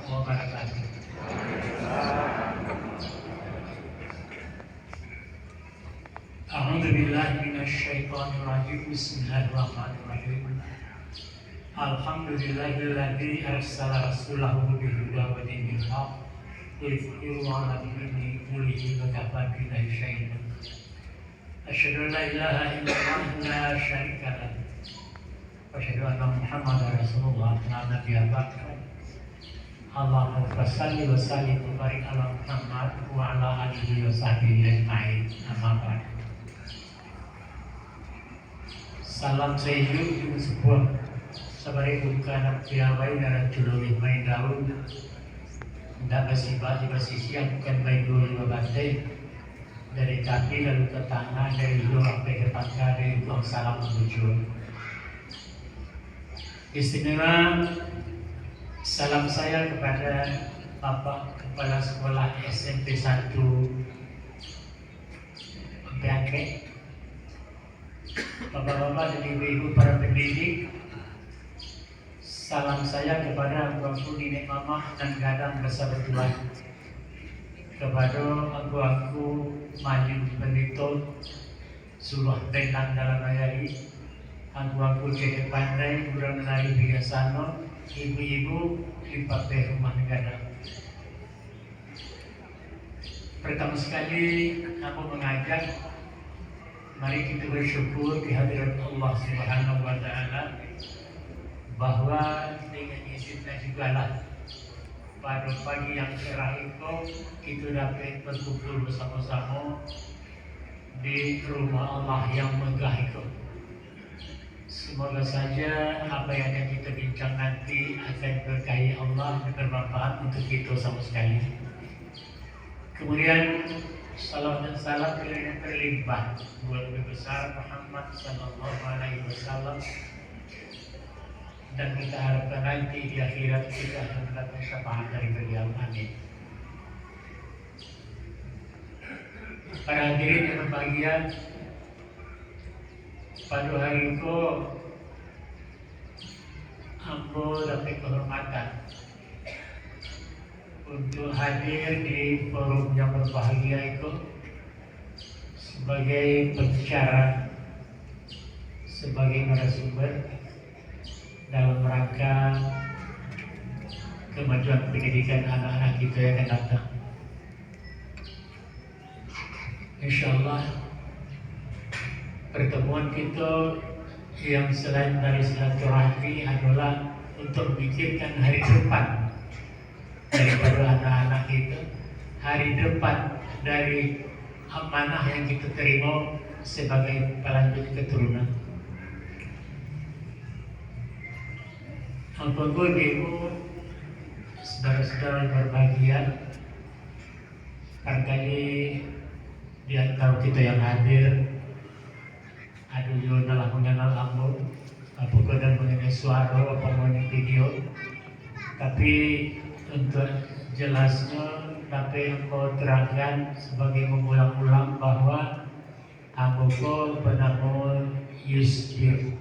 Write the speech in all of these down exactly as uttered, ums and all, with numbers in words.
wabarakatuh. A'udzubillahi minasyaitonirrajim. Bismillahirrahmanirrahim. Alhamdulillahilladzi arsala rasulahu bil huda wa dinil haq liyuzhirahu 'ala dinihi kullihi wa kafa billahi syahida. Asyhadu an la ilaha illallah la syarika lah. Wa asyhadu anna Muhammadar Rasulullah, la nabiyya ba'dah. Allahumma shalli wa sallim wa barik ala Muhammad wa ala alihi wa sahbihi ajma'in. Amma ba'd. Salam saiduik di musuah. Sabari bukan anak piawai, darah tulung main daun. Indak basibak di basisiah, bukan baik dulu di babateh. Dari tapi lalu ka tangah, dari hulu sampai ka pangka, dari tuang salam mangujua. Istimewa salam saya kepada Bapak Kepala Sekolah S M P satu Ampe Angkek, Bapak-bapak dan ibu-ibu para pendidik, salam saya kepada angku-angku, niniak mamak nan gadang basa batuah, kepada angku-angku mayuang pandito, suluah benang dalam ayari, angku-angku cadiak pandai, urang nan arih bijaksano, ibu-ibu limpapeh rumah nan gadang. Pertama sekali, ambo mangajak, mari kita bersyukur di hadirat Allah Subhanahu wa Ta'ala, bahwa dengan izinnya jugalah, pada pagi yang cerah iko, kita dapat berkumpul bersama-sama di rumah Allah yang megah iko. Semoga saja apa yang akan kita bincang nanti akan diberkahi Allah dan bermanfaat untuk kita sama sekali. Kemudian, salawat dan salam yang terlimpah buat Nabi besar Muhammad sallallahu alaihi wasallam, dan kita harapkan nanti di akhirat kita akan mendapat syafaat dari beliau. Amin. Para hadirin yang berbahagia, pado hari ko ambo dapek kehormatan untuk hadir di forum yang berbahagia iko sebagai pembicara, sebagai narasumber dalam rangka kemajuan pendidikan anak-anak kita yang akan datang. Insyaallah, pertemuan kita yang selain dari silaturahmi adalah untuk memikirkan hari depan daripada anak-anak kita, hari depan dari amanah yang kita terima sebagai pelanjut keturunan. Angku-angku, ibu-ibu, saudara-saudara yang berbahagia, barangkali di antara kita yang hadir, ado juo nan lah mengenal ambo, apakah dari mengenai suara, apa mengenai video. Tapi untuk jelasnya, dapat ambo terangkan sebagai mengulang-ulang bahwa ambo ko banamo Yusbir.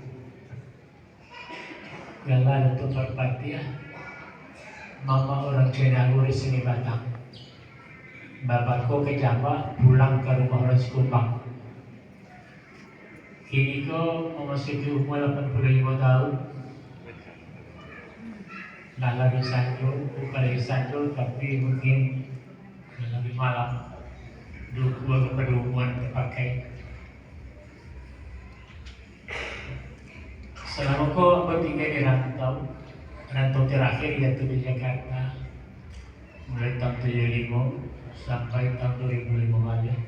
Gala Datuak Parpatiah, mamak urang Cina Gurih Sini Batang. Babako ka Jambak, pulang ka rumah urang Sikumbang. Kini ko mamasuki umua lapan puluah limo taun. Lah labiah sanjo, bukan labiah sanjo, tapi mungkin lah labiah malam. Duo kua kepaduo umua tapakai. Salamo ko ambo tingga di rantau, rantau terakhir yaitu di Jakarta, mulai tahun tujuah limo sampai tahun dua ribu lima baleh.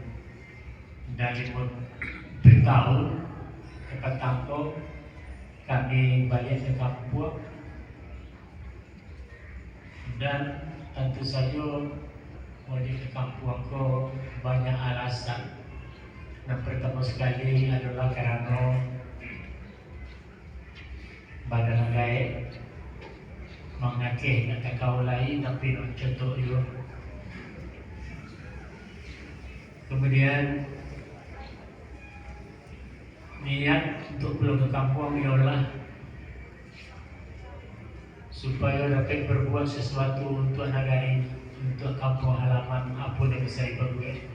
Dan limo tahun kapatang ko kami baliak ka kampuang. Dan tantu sajo, mudik ka kampuang ko banyak alasan. Nan partamo sakali adolah karano badan lah gaek, mangakeh nak takau lai, tapi nak cotok juo. Kemudian, niat untuk pulang ka kampuang ialah supayo dapek berbuat sesuatu untuk nagari, untuk kampung halaman, apo nan bisa dipabuek.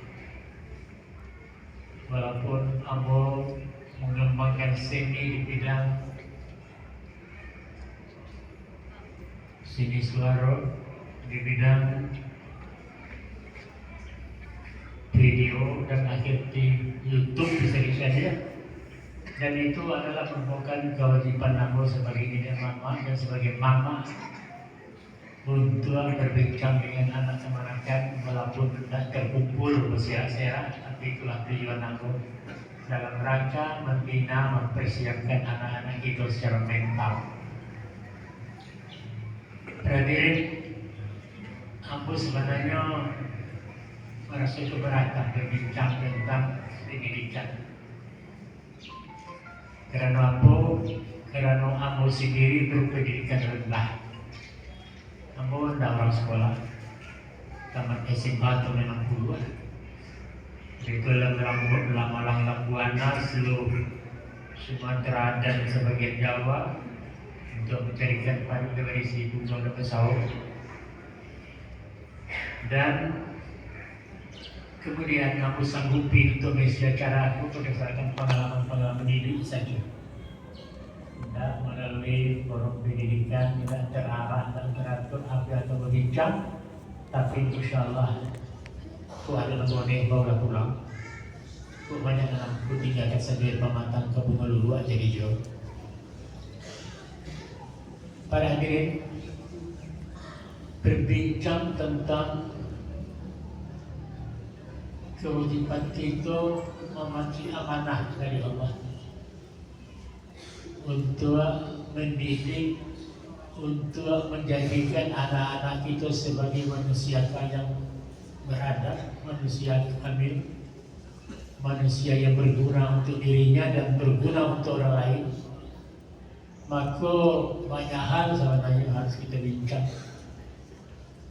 Walaupun ambo mengembangkan seni di bidang seni suaro, di bidang video dan akhir di YouTube bisa dikatakan. Dan itu adalah merupakan kewajiban ambo sebagai niniak mamak dan sebagai mamak untuk berbincang dengan anak kamanakan, walaupun tidak terkumpul berserak-serak, tapi itulah tujuan ambo dalam rangka membina, mempersiapkan anak-anak kita secara mental. Hadirin, ambo sebenarnya merasa keberatan berbincang tentang pendidikan. Karano apo? Karano ambo sendiri berpendidikan rendah. Ambo ndak urang sekolah. Tamat S M A tahun enam puluh lah. Itu lah malah Lambuana, seluruh Sumatera dan sebagian Jawa, untuk mencarikan padi dari si bunga dan pesawat. Dan kemudian ambo sanggupi untuk mengisi acara tu berdasarkan pengalaman-pengalaman diri saja. Tidak melalui forum pendidikan, tidak terarah, tidak teratur, apa atau berbincang, tapi insya Allah, tu ada nan boleh bawa pulang. Tu banyak nan aku tinggalkan saja pamatang ka bunga luluak jadi jo. Para hadirin, berbincang tentang kewajiban kita memakai amanah dari Allah untuk mendidik, untuk menjadikan anak-anak kita sebagai manusia yang beradab, manusia kamil, manusia yang berguna untuk dirinya dan berguna untuk orang lain. Mako, banyak hal sabananyo harus kito bincang.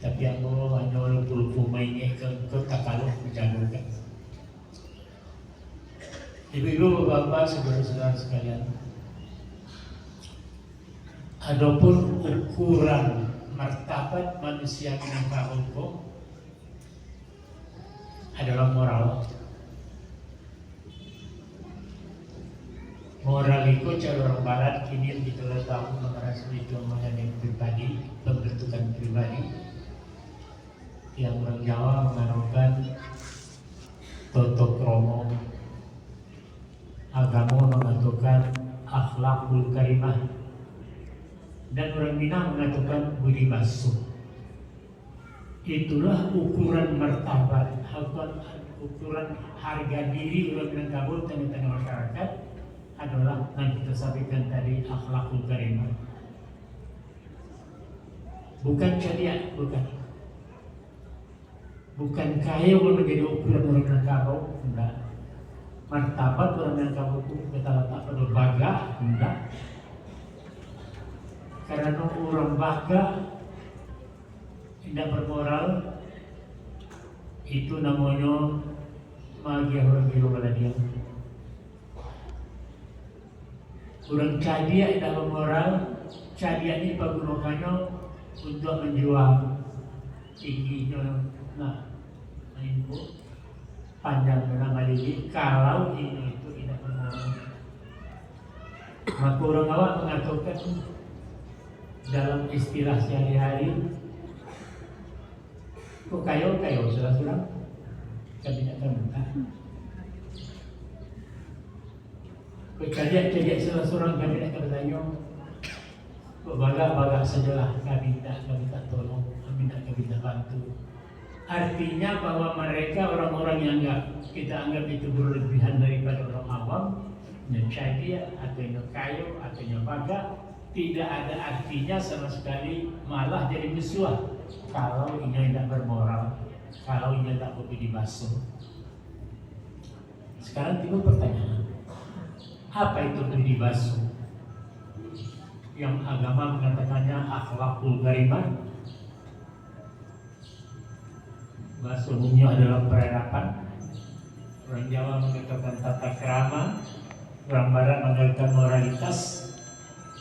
Tapi ambo hanyo lupo-lupo maingek ka, ka takalok manjagokan. Ibu-ibu, bapak-bapak, saudara-saudara sekalian, adopun ukuran martabat manusia Minangkabau ko, adalah moral. Moral iko caro urang Barat, kini kito lah tahu mengenai itu mengenai pribadi, pembentukan pribadi. Yang urang Jawa mengatakan toto kromo, agamo mengatakan akhlakul karimah, dan urang Minang mengatakan budi basuh. Itulah ukuran martabat, ukuran, ukuran harga diri urang Minangkabau di tengah-tengah masyarakat adalah yang kita sampaikan tadi, akhlakul karimah. Bukan cadiak, bukan. Bukan kayo pun menjadi ukuran urang Minangkabau, indak. Martabat urang Minangkabau tu ka talatak pado bagah, indak. Karano urang bagah indak bermoral, itu namonyo maagiah urang gilo baladiang. Urang cadiak indak bermoral, cadiak ni dipagunokannyo untuak manjua tingginyo, nah, manimpo panjang nan malili, kalau inyo itu indak bermoral. Mako urang awak mangatokan dalam istilah sahari-hari, kok kayo, kayo surang-surang, kami indak tahu. Kok cadiak-cadiak surang-surang, kami indak tahu batanyo. Kok bagah-bagah sajolah, kami indak, kami minta tolong, kami indak, kami minta bantu. Artinya bahwa mereka orang-orang yang anggap, kita anggap itu berlebihan daripada orang awam, yang cadiak, atau yang kayo, atau yang bagah, tidak ada artinya sama sekali, malah jadi musuh kalau inyo indak bermoral, kalau inyo indak berbudi basuh. Sekarang timbul pertanyaan, apa itu budi basuh? Yang agama mengatakannya akhlakul karimah, bahasa umumnya adalah peradaban. Orang Jawa mengatakan tata krama, orang Barat mengatakan moralitas,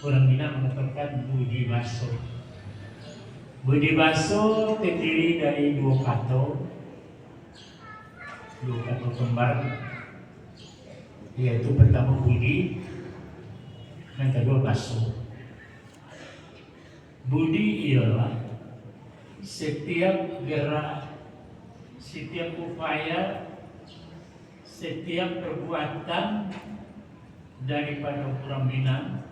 orang Minang mengatakan budi basuh. Budi baso terdiri dari duo kato, duo kato kembar, yaitu pertamo budi, yang kedua baso. Budi ialah setiap gerak, setiap upaya, setiap perbuatan daripada urang Minang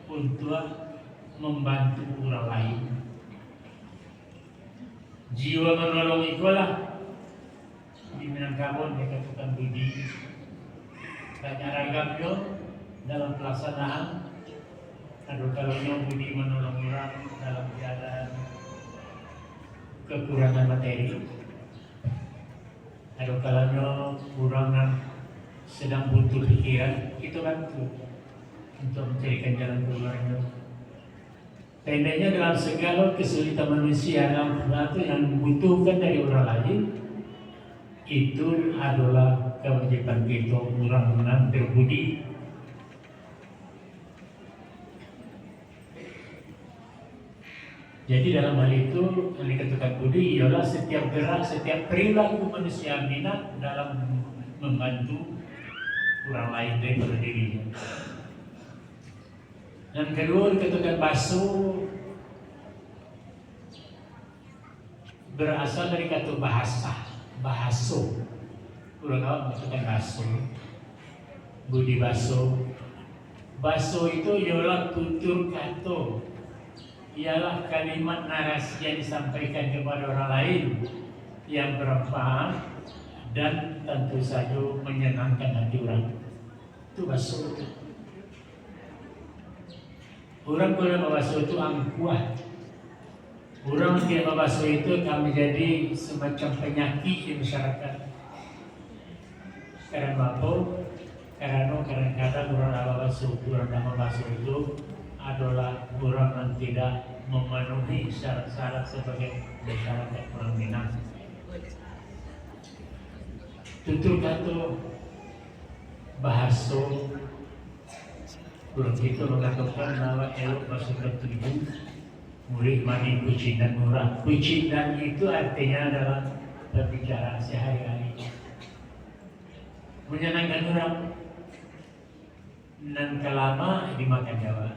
untuak mambantu urang lain. Jiwa manolong ikolah di Minangkabau dikatokan budi. Banyak ragamnyo dalam pelaksanaan. Ado kalonyo budi manolong urang dalam keadaan kekurangan materi. Ado kalonyo urang nan sedang butuh pikiran, kito bantu untuak mancarikan jalan kaluarnyo. Pendeknyo, dalam sagalo kasulitan manusia, dalam sagalo yang dibutuhkan dari urang lain, itu adolah kawajiban kito urang nan berbudi. Jadi, dalam hal itu, yang dikatakan budi ialah setiap gerak, setiap perilaku manusia Minang dalam membantu urang lain daripada dirinya. Nan kaduo dikatakan baso, berasal dari kato bahasa, bahaso. Urang awak mangatokan baso, budi baso. Baso itu ialah tutur kato, ialah kalimat narasi yang disampaikan kepada orang lain yang bermanfaat dan tentu saja menyenangkan hati orang. Itu baso. Urang kalau babaso tu angkuh. Urang tidak babaso itu akan menjadi semacam penyakit di masyarakat. Karano apo? Karano kadang-kadang urang nan babaso, urang nan babaso itu adolah urang nan tidak memenuhi syarat-syarat sebagai masyarakat urang Minang. Tutur kato, bahaso, urang kito mangatokan, awak elok baso katuju, murik manih kucindan murah. Kucindan itu artinya adalah pembicaraan sehari-hari. Menyenangkan urang. Nan ka lamak dimakan di awak.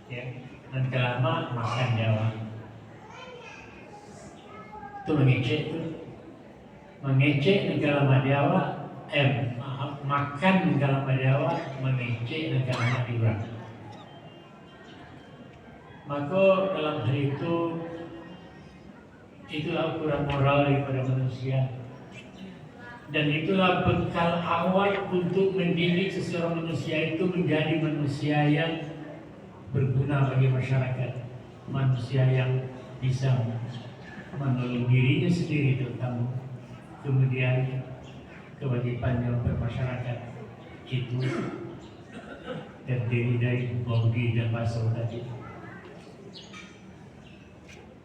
Ya, nan ka lamak makan di awak. Tu mangecek tu. Mangecek nan ka lamak di awak, eh, ma-, makan nan ka lamak di awak, mangecek nan ka lamak di urang. Mako, dalam hal itu, itulah ukuran moral daripada manusia. Dan itulah bekal awal untuk mendidik seseorang manusia itu menjadi manusia yang berguna bagi masyarakat, manusia yang bisa menolong dirinya sendiri terutama, kemudian kewajibannya bermasyarakat itu terdiri dari budi dan baso tadi.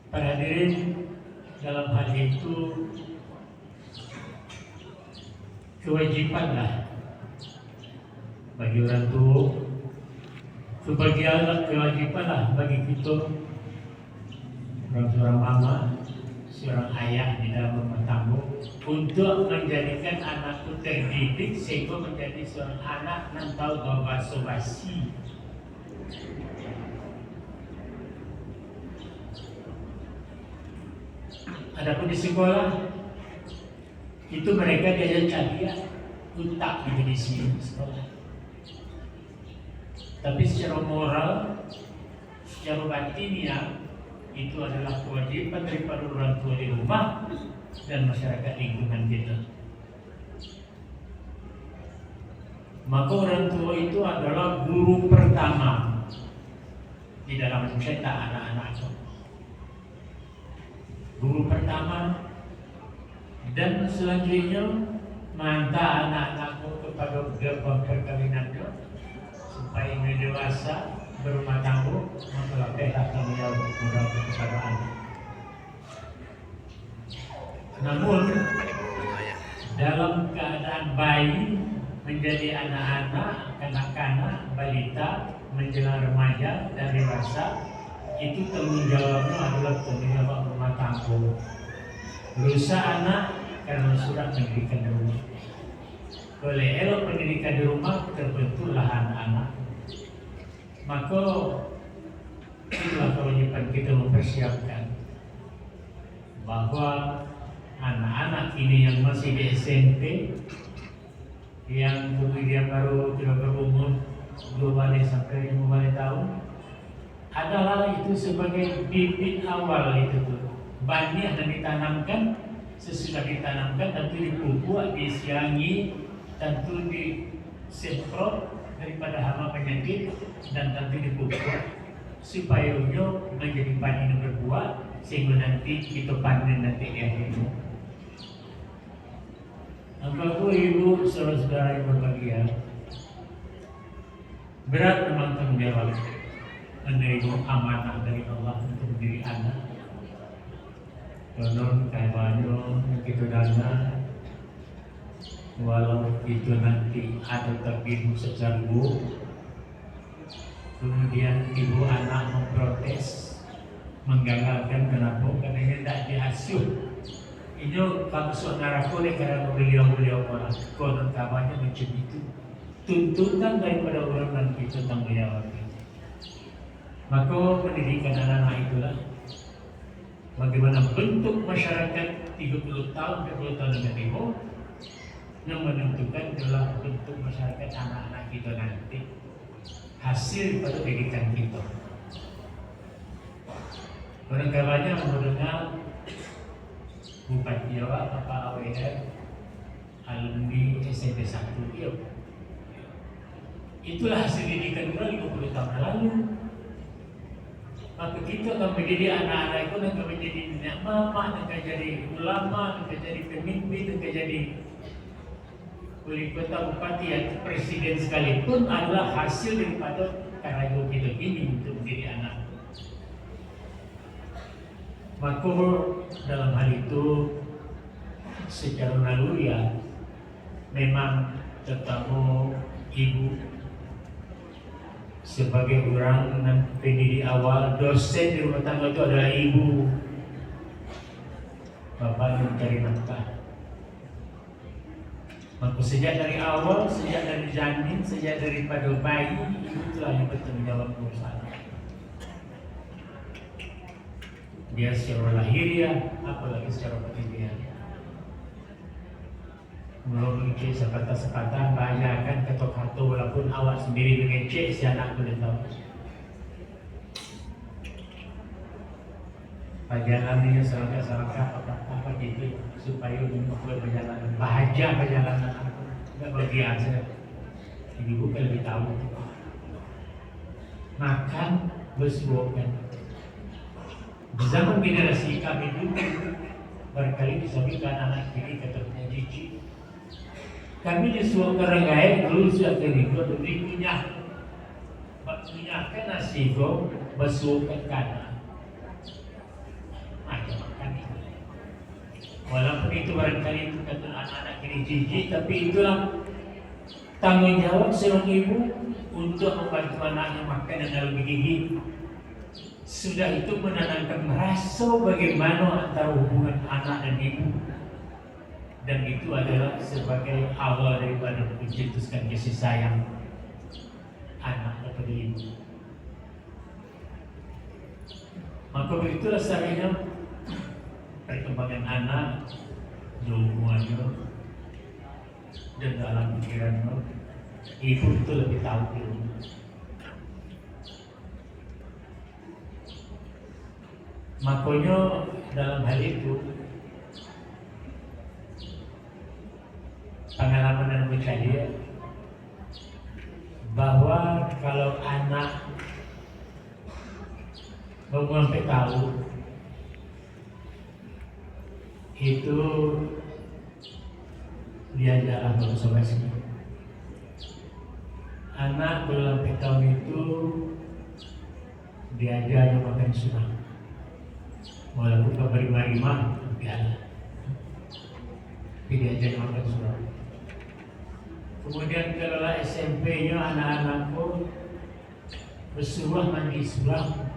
Para hadirin, dalam hal itu, kewajibanlah bagi urang tuo, kebagianlah, kewajibanlah bagi kito, urang surang mama, surang ayah di dalam rumah tanggo, untuak manjadikan anak tu terdidik sahinggo manjadi surang anak nan tahu babaso basi. Adapun di sekolah, itu mereka diajar cadiak, utak yang diisi di sekolah. Tapi secara moral, secara batiniah, itu adalah kewajiban daripada urang tuo di rumah dan masyarakat lingkungan kita. Maka urang tuo itu adalah guru pertama di dalam mencetak anak-anak tu. Guru pertama, dan selanjutnya maanta anak-anak tu kapado gerbang perkawinannyo, supayo inyo dewasa, barumah tanggo, maka lapehlah tanggung jawab urang tu kapado anak. Namun, dalam keadaan bayi, menjadi anak-anak, kanak-kanak, balita, menjelang remaja dan dewasa, Itu tanggung jawabnyo adalah tanggung jawab rumah tanggo. Rusak anak karano surak pandidikan di rumah. Kalau elok pandidikan di rumah, terbentuklah anak-anak. Mako, itulah kewajiban kita mempersiapkan bahwa anak-anak kini yang masih di S M P, yang kemudian baru, sudah berumur dua baleh sampai lima baleh tahun, adalah itu sebagai bibit awal itu tu. Baniah nan ditanamkan, sesudah ditanamkan, tentu dipupuak, disiangi, tentu disemprot daripada hama panyakit, dan tentu dipupuak, supayo inyo manjadi padi nan berbuah, sehingga nanti kita panen nanti di akhirnyo. Bapak, Ibu, saudara-saudara yang berbahagia, berat memang tanggung jawab menerima amanah dari Allah untuk mendidik anak. Konon kabanyo yang kita dengar, walau itu nanti ada takdir secara buruk, kemudian ibu anak memprotes, menggagalkan, kenapa? Karena inyo tidak diasuh. Inyo ka masuak narako dek karano baliau-baliau ko lah. Konon kabanyo macam itu. Tuntutan daripada urang nan kita tanggung jawab. Maka pendidikan anak-anak itulah bagaimana bentuk masyarakat tiga puluh tahun, empat puluh tahun yang akan tibo, yang menentukan adalah bentuk masyarakat anak-anak kita nanti, hasil daripada pendidikan kita. Barangkali banyak mendengar Bupati awak, Bapak Aweder, alumni S M P satu, iyo. Itulah hasil didikan urang lima puluh tahun yang lalu. Maka kita akan menjadi anak-anak itu, nan akan menjadi niniak mamak, nan akan jadi ulama, nan akan jadi pemimpin, nan akan jadi wali kota, bupati, atau presiden sekalipun adalah hasil daripada karajo kita kini untuk menjadi anak. Maka dalam hal itu, secara naluriah, memang terutama ibu sebagai urang nan pendidik awal, dosen di rumah tangga itu adalah ibu. Bapak mencari nafkah. Maka sejak dari awal, sejak dari janin, sejak daripada bayi, ibu itulah yang bertanggung jawab mengurus anak. Dia secara lahiriah, apalagi secara batiniah. Mulo mangecek sapatah-sapatah, baajakan kato-kato, walaupun awak sandiri mangecek, si anak tu dah tahu. Pajalanannyo salangkah-salangkah, apa, apa gitu, supayo inyo kuat pajalan, bahagia pajalan, indak bagian sajo. Ibu kan labiah tahu. Makan, basuokan. Di zaman generasi kami dulu, barangkali disampaikan anak kini kata punya cici. Kami disuruh ka urang gaek dulu, sudah ka iduik, dikunyah. Bakunyahkan nasi ko, basuokan ka anak. Aja makan. Walaupun itu barangkali itu kata anak-anak kini jijik, tapi itulah tanggung jawab seorang ibu untuk membantu anaknya makan dan lalu bergigi. Sudah itu menanamkan rasa bagaimana antara hubungan anak dan ibu. Dan itu adalah sebagai awal daripada mencetuskan kasih sayang anak kepada ibu. Maka begitulah seharusnya perkembangan anak, di umuanyo, dan dalam pikirannya, ibu itu lebih tahu ilmu. Makonyo dalam hal itu, pangalaman nan bacalia bahwa kalau anak baumua ampek tahun, itu diajalah basobek. Anak baumua ampek tahun itu diaja jo makan surang. Walaupun ka barimah-rimah, bialah. Tapi diaja jo makan surang. Kemudian kalau lah S M P-nyo, anak-anak ko basuruah mandi surang.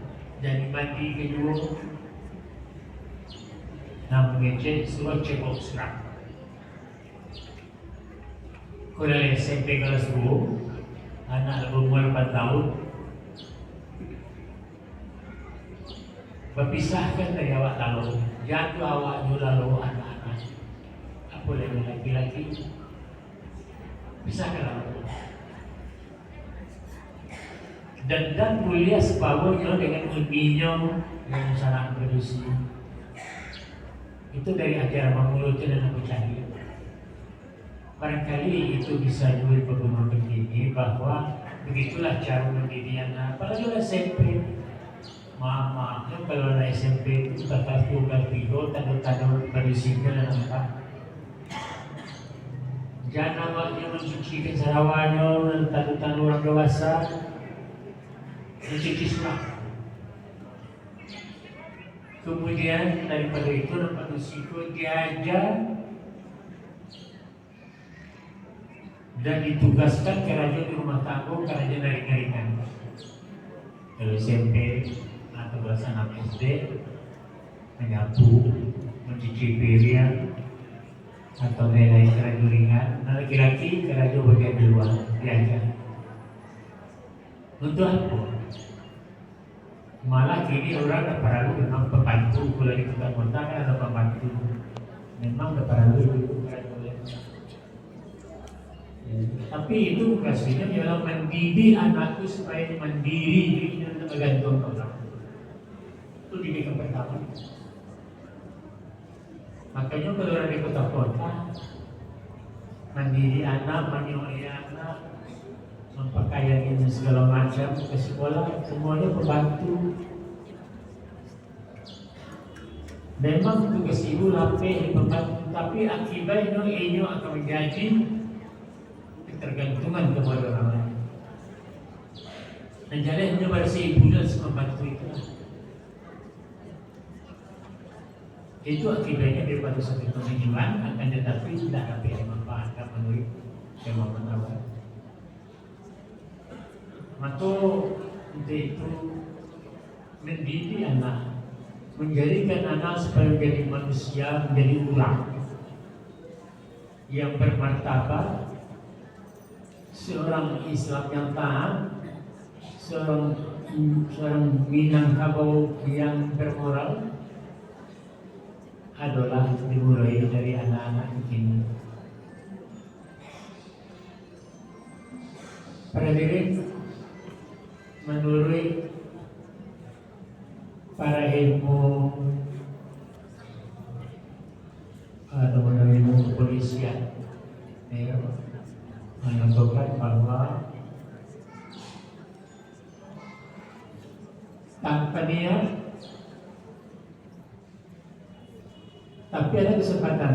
Jadi mandi ka juo. Nah, mangecek suruah cebok surang. Ko lah S M P kalas duo, anak lah baumua lapan taun. Bapisahkan dari awak lalok, jatuah awak jo lalok anak-anak. Apo lai laki-laki? Pisahkan lalok. Dendam mulia separuhnyo dengan uninyo yang salah produksi. Itu dari ajaran Mamulo tu nan aku cari. Barangkali itu bisa juo dipagunokan kini, bahwa begitulah caro mandidik anak, apalagi anak S M P. Maaf, maaf, kalau anak S M P tu, kata tu, kata tigo, tando-tando produksinya lah nampak. Jan awaknyo mancucikan sarawanyo, tando-tando urang dewasa, mancuci surang. Kemudian, daripado itu, anak padusi ko diaja dan ditugaskan karajo di rumah tanggo, karajo nan ringan-ringan. Kalau S M P atau bahasa anak S D, manyapu, mancuci piring, atau lain-lain karajo ringan. Nah, laki-laki karajo bagian di lua, diaja. Untuk apo? Malah kini urang dak paralu memang pembantu, kalau di kota-kota kan ada pembantu. Memang dak paralu itu, bukan boleh. Ya, tapi itu tugasnya ialah mendidik anak tu supaya mandiri, jadi dia tidak bergantung ke orang. Itu didik yang pertama. Makanya kalau urang di kota-kota, mandiri anak, manyoe anak, mampakaian inyo sagalo macam, ka sikolah, semuanya pembantu. Memang tugas ibu lapeh di pembantu, tapi akibatnya inyo akan menjadi ketergantungan kepada orang lain. Dan jaleh inyo barasi ibu dan si pembantu itulah. Itu akibatnya daripada satu tujuan, akan tetapi tidak ada manfaat menurut kemampuan awak. Maka, untuk itu, mendidik anak, menjadikan anak supaya menjadi manusia, menjadi urang yang bermartabat, seorang Islam yang taat, seorang, seorang Minangkabau yang bermoral, adalah dimulai dari anak-anak kini. Para hadirin, menurut para ilmu atau menurut ilmu kepolisian, ya, menentukan bahwa tanpa niat, tapi ada kesempatan,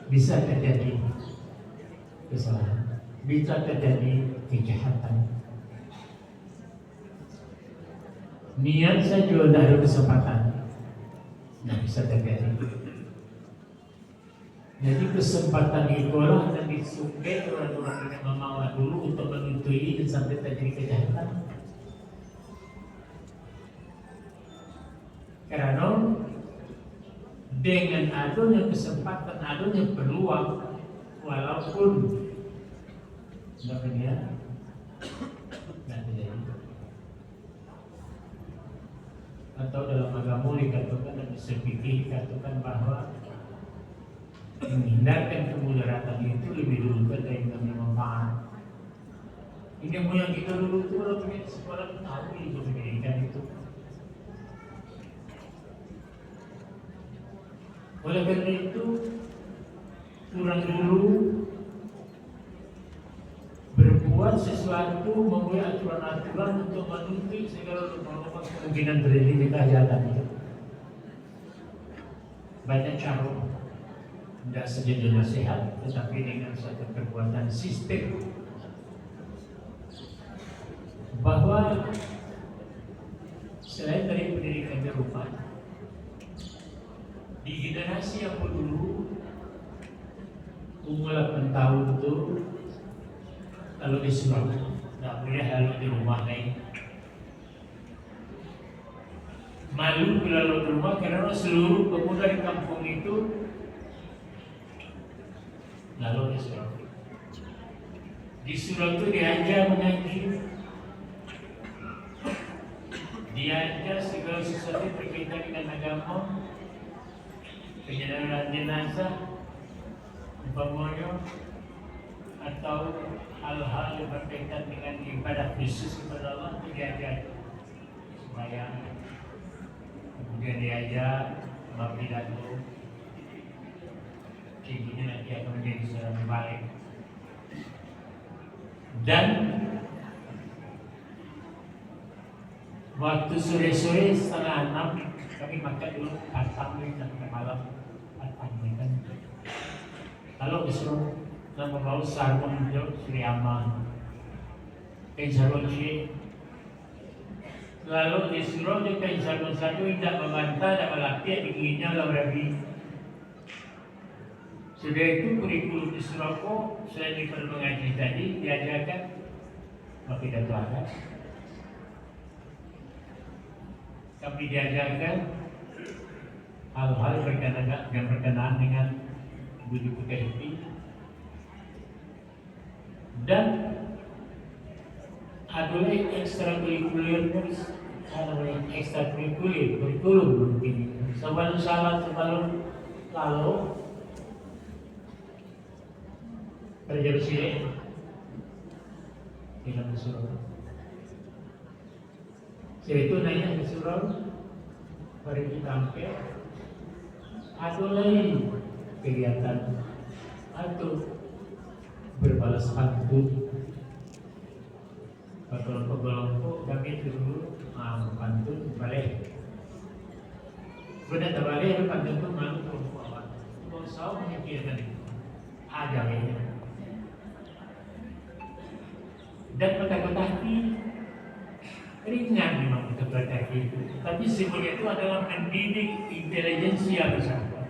bisa terjadi kesalahan, bisa terjadi kejahatan. Niat sajo ndak ada kesempatan, ndak bisa terjadi. Jadi, kesempatan itulah nan disumbek urang-urang nan mamawa dulu untuk manuntuik, jan sampai terjadi kejahatan. Karano dengan adonyo kesempatan, adonyo peluang, walaupun ndak baniat, ndak terjadi. Atau dalam agamo dikatokan, dalam fikih dikatokan bahwa menghindarkan kemudaratan itu lebih diulukan dari mengambil manfaat. Ini moyang kita dulu tu, kalau pergi sekolah tu tahu itu pendidikan itu. Oleh karena itu, urang dulu berbuat sesuatu, membuat aturan-aturan untuk menutup segala lubang-lubang kemungkinan terjadi kejahatan itu. Banyak cara, tidak saja dengan nasihat, tetapi dengan satu perbuatan sistem. Bahwa selain dari pendidikan di rumah, di generasi yang dulu, umur lapan tahun tu, kalau di surau, ndak buliah lalu di rumah lain. Malu pulo lalu di rumah, karano saluruh pamuda di kampuang itu lalu di surau. Di surau tu diaja mangaji, diaja sagalo sasuatu berkaitan dengan agamo, panyalaman jenazah, umpamonyo, atau hal-hal yang berkaitan dengan ibadah khusus kepada Allah tu diaja. Sumbayang, kamudian diaja bapidato, intinyo nanti akan manjadi saurang mubalek. Dan waktu sore-sore, satangah anam, kami makan dulu, patang ni sampai malam, patang ni kan. Lalu disuruh nak mambawa sarung jo siriaman, kain sarung ciek. Lalu disuruh jo kain sarung satu, indak mambanta, indak balapiah, dinginnyo lah barabi. Sudah itu, kurikulum di surau ko, selain daripada mangaji tadi, diajakan bapidato adat. Kami diajakan hal-hal berkenaan, yang berkenaan dengan budi pekerti. Dan ado lai ekstrakurikuler, ado lai ekstrakurikuler, kurikulum mungkin. Sabalun salat, sabalun lalu, karajo basirik, indak disuruah. Sudah itu naiak ka surau, bari di tampek, ado lai kagiatan atau berbalas pantun. Bakelompok-kelompok kami tu dulu, ah, pantun baleh. Sudah tabaleh tu pantun tu malu kelompok awak. Kelompok sawo mungkin tadi. Aja ini. Dan patah-patah hati, ringan memang patah-patah hati itu. Tapi semuanya itu adalah mendidik intelijensia bersama.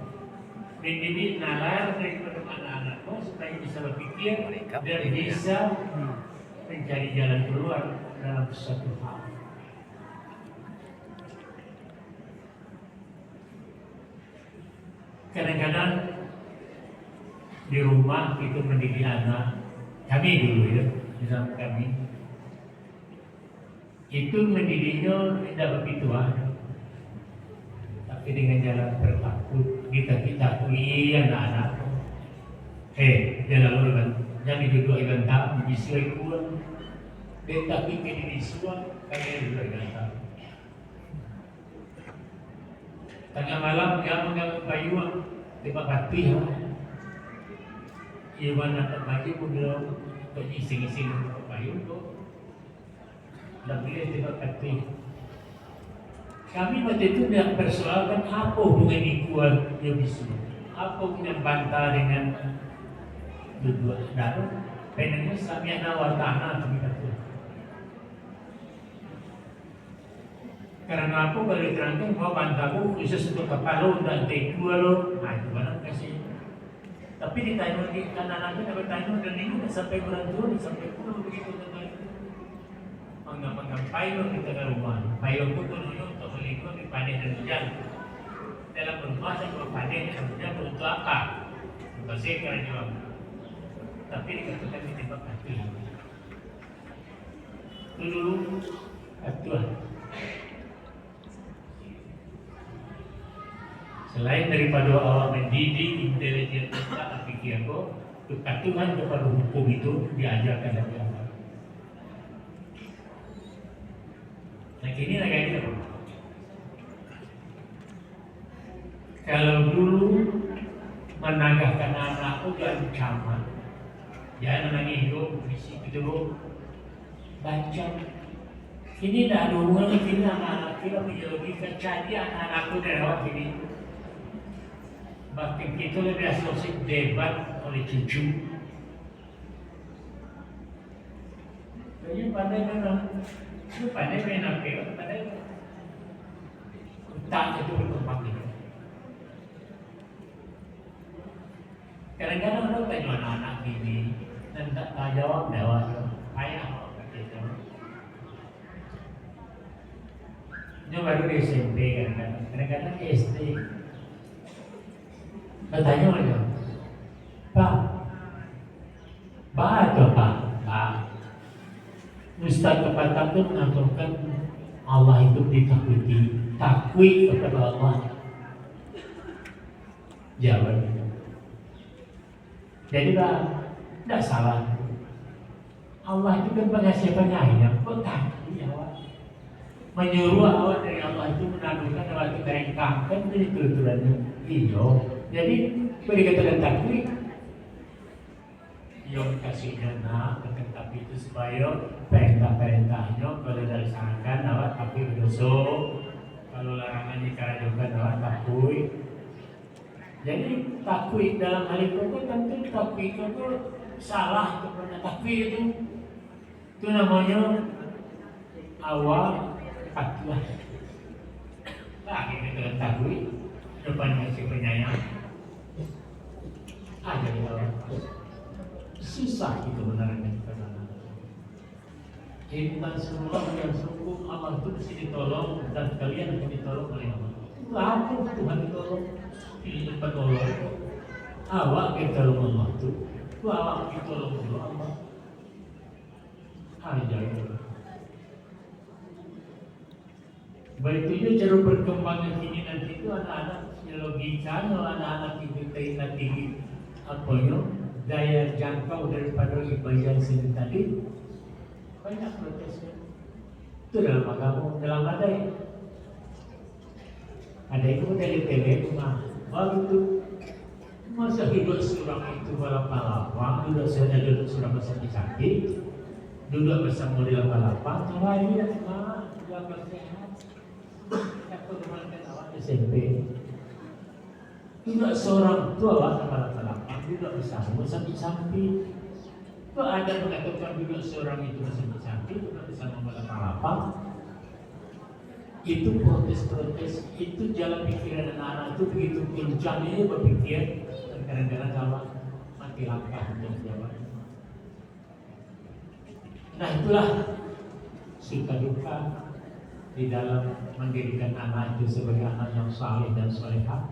Mendidik nalar daripada anak-anak ko supaya bisa berpikir dan bisa mencari jalan keluar dalam sesuatu hal. Kadang-kadang di rumah kita mendidik anak, kami dulu ya, misalnya kami, itu mendidiknya tidak begitu ah. Tapi dengan jalan bertakut, kita kita kuliah anak-anak. Eh, dia lalu dengan, jangan duduk di bantang, di bisuak ikut. Dia tapi ke di bisuak, kami duduk di bantang. Tangah malam, dia manggalang payuang, tembak patuih, ha. Iyo, mana tak baju pun dia, tak ising-ising tembak payuang tu. Ndak buliah tembak patuih. Kami waktu itu ndak persoalkan apo hubungan ikua jo bisu, apo hubungan banta dengan duduak. Ndak, pengennya sami'na wa ata'na kami kata. Karano apo, kalau diterangkan bahwa banta ko khusus untuk kapalo, ndak untuk ikua lo. Nah, itu barang kasih. Tapi ditanyo di kanan aja, ndak batanyo, dan ini ndak sampai urang tuo, ndak sampai pulo begitu tantang itu. Mangga-mangga payuang di tangah rumah. Payuang tu gunonyo untuk malindungi dari paneh dan hujan. Dalam rumah, kalau paneh dan hujan, untuk apa? Baseh karanyo. Tapi dikatakan ditembak mati. Itu dulu, aturan. Selain daripado awak mandidik intelijen otak pikia ko, kepatuhan kapado hukum itu diajakan dari awal. Nah, kini lagi aja. Kalau dulu managahkan anak tu ancaman, jangan nangih dulu, bisi gitu dulu. Baca. Kini dah ada urang, kini anak-anak kini punya logika, cari anak-anak tu dari awal kini. Bahkan kita lebih asik debat oleh cucu. Jadi pandai memang. Dia pandai main apa, pandai. Utak itu berkembang gitu. Kadang-kadang urang tanyo anak-anak kini, nan tak tajawab, jawab tu. Payah awak kata itu. Nyo Baru di S M P kadang-kadang, kadang-kadang S D. Batanyo ajo, "Pak, baa tu, Pak?" "Pak, Ustaz kapatang tu mangatokan Allah itu ditakuti, takuik kapado Allah." Jawab. Jadi, bah, ndak salah. Allah itu kan Pengasih Penyayang, kok takuik awak? Manyuruah awak dari Allah itu, manaduhkan awak itu barengkang, kan itu turun-turunnya. Iyo. Jadi, kok dikatakan takuik? Iyo, kasih-Nyo nak, akan tapi itu supayo parentah-parentah-Nyo, kalau dilaksanakan, awak takuik badoso. Kalau larangan dikarajokan, awak takuik. Jadi, takuik dalam hal itu tu, tantu takuik itu tu salah, itu pernah takuik itu. Itu namonyo awak patuah. Lah, kita takuik, depan Pengasih Penyayang. Aja kita susah itu benarnya kita sana. Intan serulah yang sungguh Allah tu mesti ditolong dan kalian akan ditolong oleh Allah. Itu apa Tuhan ditolong? Ini penolong. Awak ditolong Allah tu. Itu awak ditolong oleh Allah. Ajaib. Baitu juo caro berkembangnya kini nanti tu anak-anak, ya logikanyo anak-anak itu tadi, aponyo, daya jangkau daripada ibadah sini tadi, banyak protesnya. Itu dalam agama, dalam adat. Ada itu dari T V tu mah. Baru tu, masa duduk surang itu balapang-lapang, duduk surang, duduk surang basakik-sakik, duduk basamo di lapang-lapang, tu hari nak, nak sehat. Siapa teman kan awak S M P? Duduk surang tu awak ka balapang-lapang, duduk basamo samping-samping. Tu ada mangatokan duduk surang itu samping-samping, duduk basamo balapang-lapang. Itu protes-protes, itu jalan pikiran anak-anak tu begitu kencang dia berpikir, kadang-kadang awak mati langkah untuk jawab. Nah, itulah suka duka di dalam mendirikan anak itu sebagai anak yang saleh dan salehah.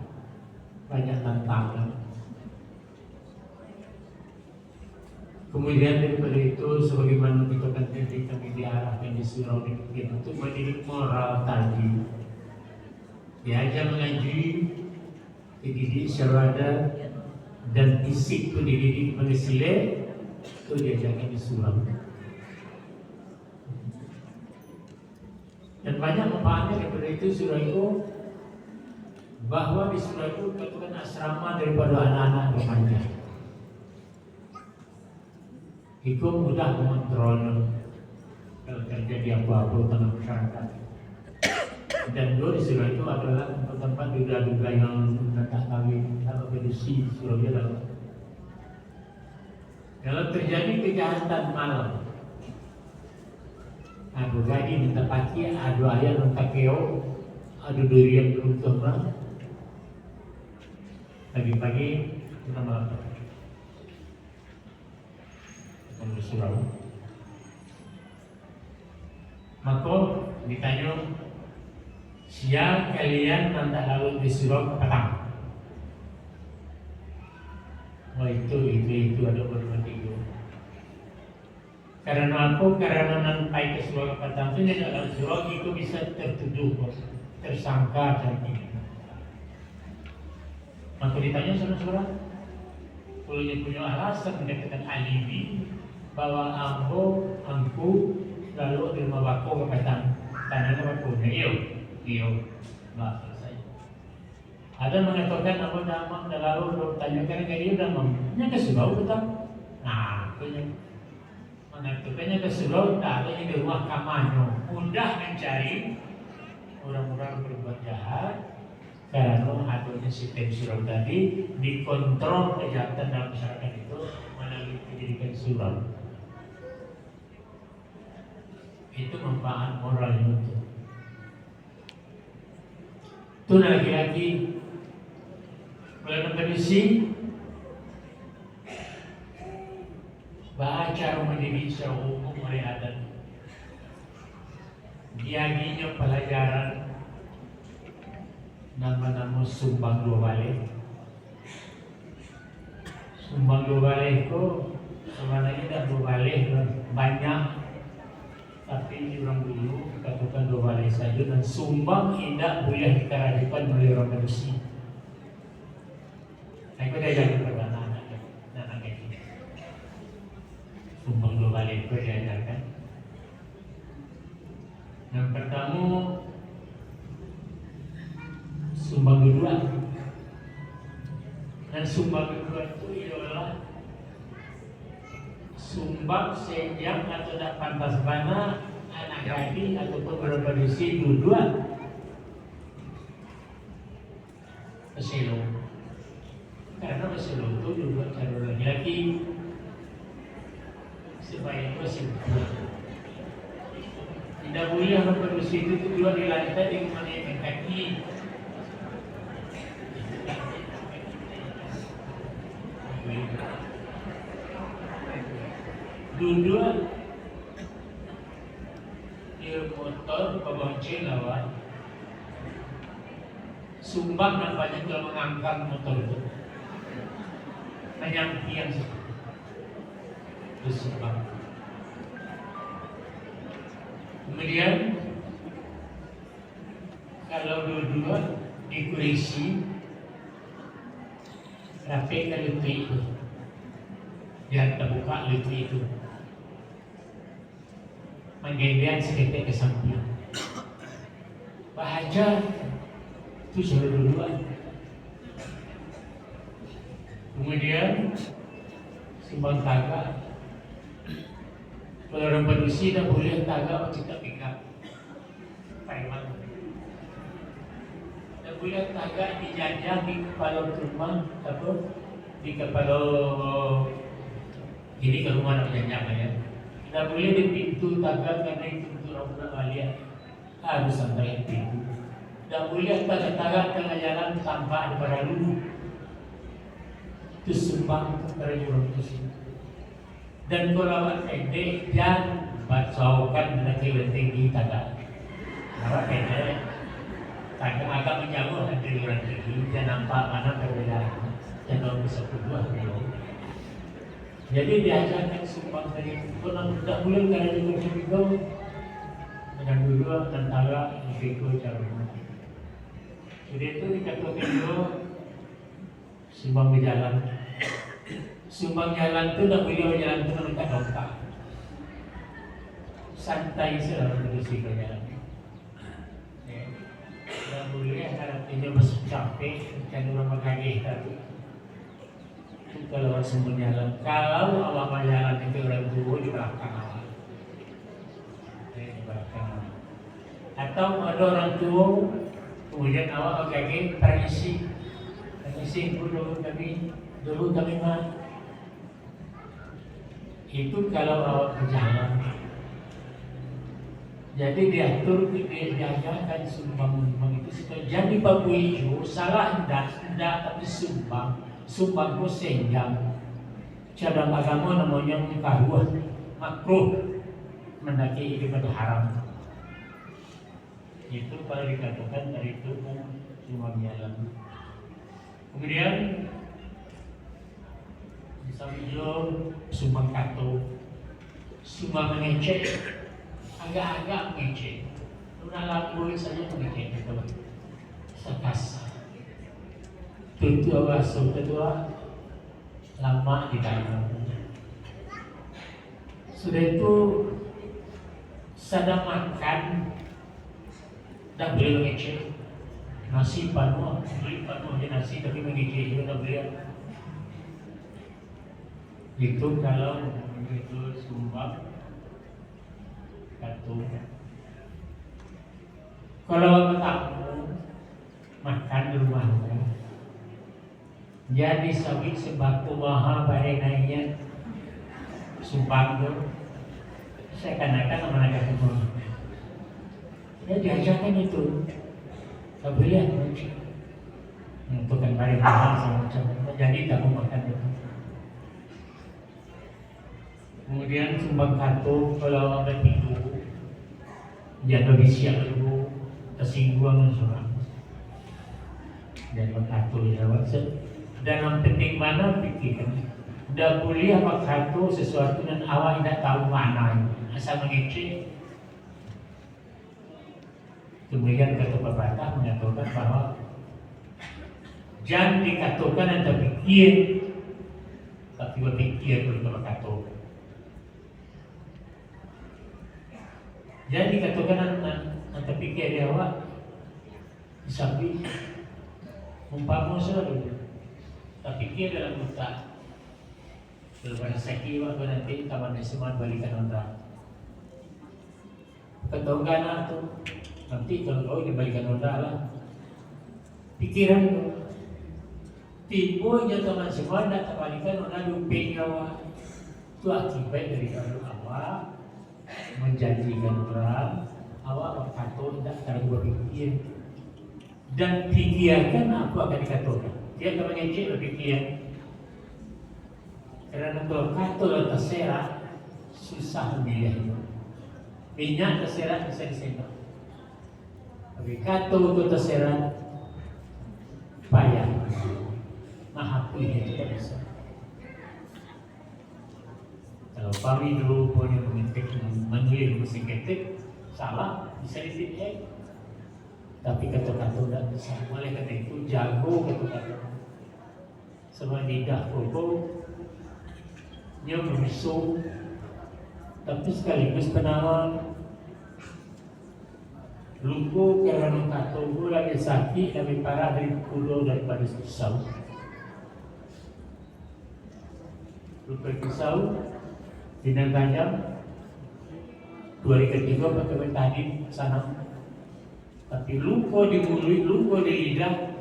Banyak tantangan. Kemudian daripada itu, sebagaimana kita kan tadi kami diarahkan di surau di, untuk mendidik moral tadi. Diajar mengaji, dididik syahada, dan fisik tu dididik mangga silek, tu diajarkan di surau. Dan banyak manfaatnya daripada itu surau itu, bahwa di surau itu katakan asrama daripada anak-anak remaja. Iko mudah mengontrolnya kalau terjadi apa-apa tengah masyarakat. Dan dua di surau itu adalah tempat-tempat duda-duda yang tak kawin, tak berdusi, surau je lah. Kalau terjadi kejahatan malam, ado gadih nan tapakia, ado ayam nan takeok, ado durian runtuh mah, pagi-pagi kita melapor. Kalau surau. Mako, ditanyo, "Sia kalian nan tak lalu di surau kapatang?" Oh, itu, itu, itu, ado baru mati tu. Karano apo? Karano nan pai ka surau kapatang tu, indak lalu surau, itu bisa tertuduh, tersangka, contohnya. Mako ditanyo samo surau, punyo, punyo alasan, dikatakan alibi, bahwa ambo, angku, lalu di rumah bako kapatang. Tanyo ka bako, iyo, iyo. Lah, salasai. Ado mangatokan ambo ndak, ndak lalu, tanyokan ka iyo, ndak mau. Nyo ka surau patang. Nah, tu nyo. Mangatokannyo ka surau, taruahnyo di rumah kamanyo. Mudah mancari urang-urang berbuat jahat, karano adonyo sistem surau tadi, dikontrol kejahatan dalam masyarakat itu melalui pendidikan surau. Itu manfaat moralnyo tu. Tu nan laki-laki, kalau nan padusi, baa caro mandidik secara umum oleh adat. Diagihnyo palajaran, Nan banamo sumbang duo baleh. Sumbang duo baleh ko sabananyo indak duo baleh, banyak. Tapi urang dulu katokan duo baleh sajo, dan sumbang indak buliah dikarajokan oleh urang padusi. Nah, iko diajakan ka anak-anak, anak-anak kecil. Sumbang duo baleh ko diajakan. Yang pertamo, sumbang duduak. Dan sumbang duduak tu ialah sumbang senjang atau ndak pantas bana anak gadih ataupun urang padusi duduak baselo. Karano baselo tu duduak caro laki-laki. Supayo baselo. Indak buliah urang padusi tu duduak di lantai dengan manaikkan kaki. Duduak di motor babonceng lawan. Sumbang nampaknyo kalau mangangkang motor tu. Manyampiang. Itu sumbang. Kemudian, kalau duduak di kurisi, rapekkan lutuik tu. Jan tabuka lutuik tu. Manggendean saketek ka sampiang. Bahaja tu caro duduak. Kemudian, sumbang tagak. Kalau urang padusi ndak buliah tagak macam tak pinggang. Preman. Ndak buliah tagak dijajah di kapalo rumah, apo? Di kapalo, jadi ka rumah ndak bajanjang lah, yo. Ndak buliah di pintu tagak, karano itu untuak urang baliak. Harus sampai pintu. Ndak buliah tagak-tagak tangah jalan tampak ado paralu. Itu sumbang ka urang padusi. Dan kalau awak pendek, jan basaokan mandaki urang tinggi tagak. Awak pendek, tagak agak manjauah dari urang tinggi, jan nampak ma nan parbedaan, jan urang basapuluah kilo. Jadi diajakan sumbang tadi tu, kalau indak buliah karajokan macam itu, nan duduak, nan tagak, beko caro. Sudah tu dikatokan juo, sumbang bajalan. Sumbang jalan tu ndak buliah bajalan tu mandongkak-dongkak. Santai sajo lah urang padusi bajalan. Ya. Ndak buliah, aratinyo basuh capek, macam urang bagageh tadi. Tu kalau awak sumbang jalan. Kalau awak bajalan jo urang tuo di balakang awak. Eh, di balakang. Atau ado urang tuo, kemudian awak bagageh, "Permisi. Permisi, Bu, dulu kami, dulu kami, Mak." Itu kalau awak bajalan. Jadi diatur, di-, diajakan sumbang-sumbang itu supaya jan dipabuek juo, salah indak, indak, tapi sumbang. Sumbang ko senjang. Cabang agamo namonyo makaruah, makruh, mandaki ibadah haram. Itu kalau dikatokan tadi tu, kan, sumbang jalan. Kemudian, misalnyo, sumbang kato, sumbang mangecek, agak-agak mangecek. Nan lambuik sajo mangecek, kato. Sakasa. Tutuak baso, tutuak. Lamak di dalam. Sudah itu, sadang makan, dak buliah mangecek. Nasi panuah, panuah je nasi, tapi mangecek juo dak buliah. Itu kalau itu sumbang kato. Kalau batamu, makan di rumah urang. Jadi, sawit sembako maha bareh naiak, sumbang tu, seakan-akan managah rumah. Ya, diajakan itu. Tak boleh, hmm, tu kan bareh maha, samacam tu. Jadi, tak mau makan itu. Kemudian sumbang kato, kalau awak batigo, jan babisiak dulu, tasingguang surang. Dan bakato jo awak, se-, dan nan penting bana pikiakan, ndak buliah bakato sasuatu nan awak indak tahu maknanyo, asa mangecek. Kemudian kato papatah mangatokan bahwa jan dikatokan nan tapikia, tapi bapikia dulu ka bakato. Jan dikatokan nan, nan, nan tapikia di awak, di samping umpamo sajo, tapikia dalam utak. Kalau barasaki awak tu nanti taman S M A balikan onda. Katokan anak tu, nanti kalau kau dibalikan onda lah. Pikiran tu. Tibo inyo taman S M A ndak tabalikan onda di upek awak. Tu akibat dari kalau awak manjanjikan urang, awak bakato indak talalu bapikia. Dan pikiakan apo akan dikatokan. Jan ka mangecek bapikia. Karano kalau kato lah taserak, susah mamiliahnyo. Minyak taserak bisa disenok. Tapi kato tu taserak, payah. Mahapuih itu tak bisa. Kalau kami dulu punyo mangecek, manulis masih ketek, salah, bisa di-, eh. Tapi kato-kato ndak bisa. Oleh karano itu, jago kato-kato. Sabab lidah ko, nyo bariso, tapi sakaligus panawar. Luko karano kato ko labiah sakik, labiah parah dari pukulo daripado pisau. Luko pisau, pinang tajam, duo ari katigo pakai betadin, sanang. Tapi luko di muluik, luko di lidah,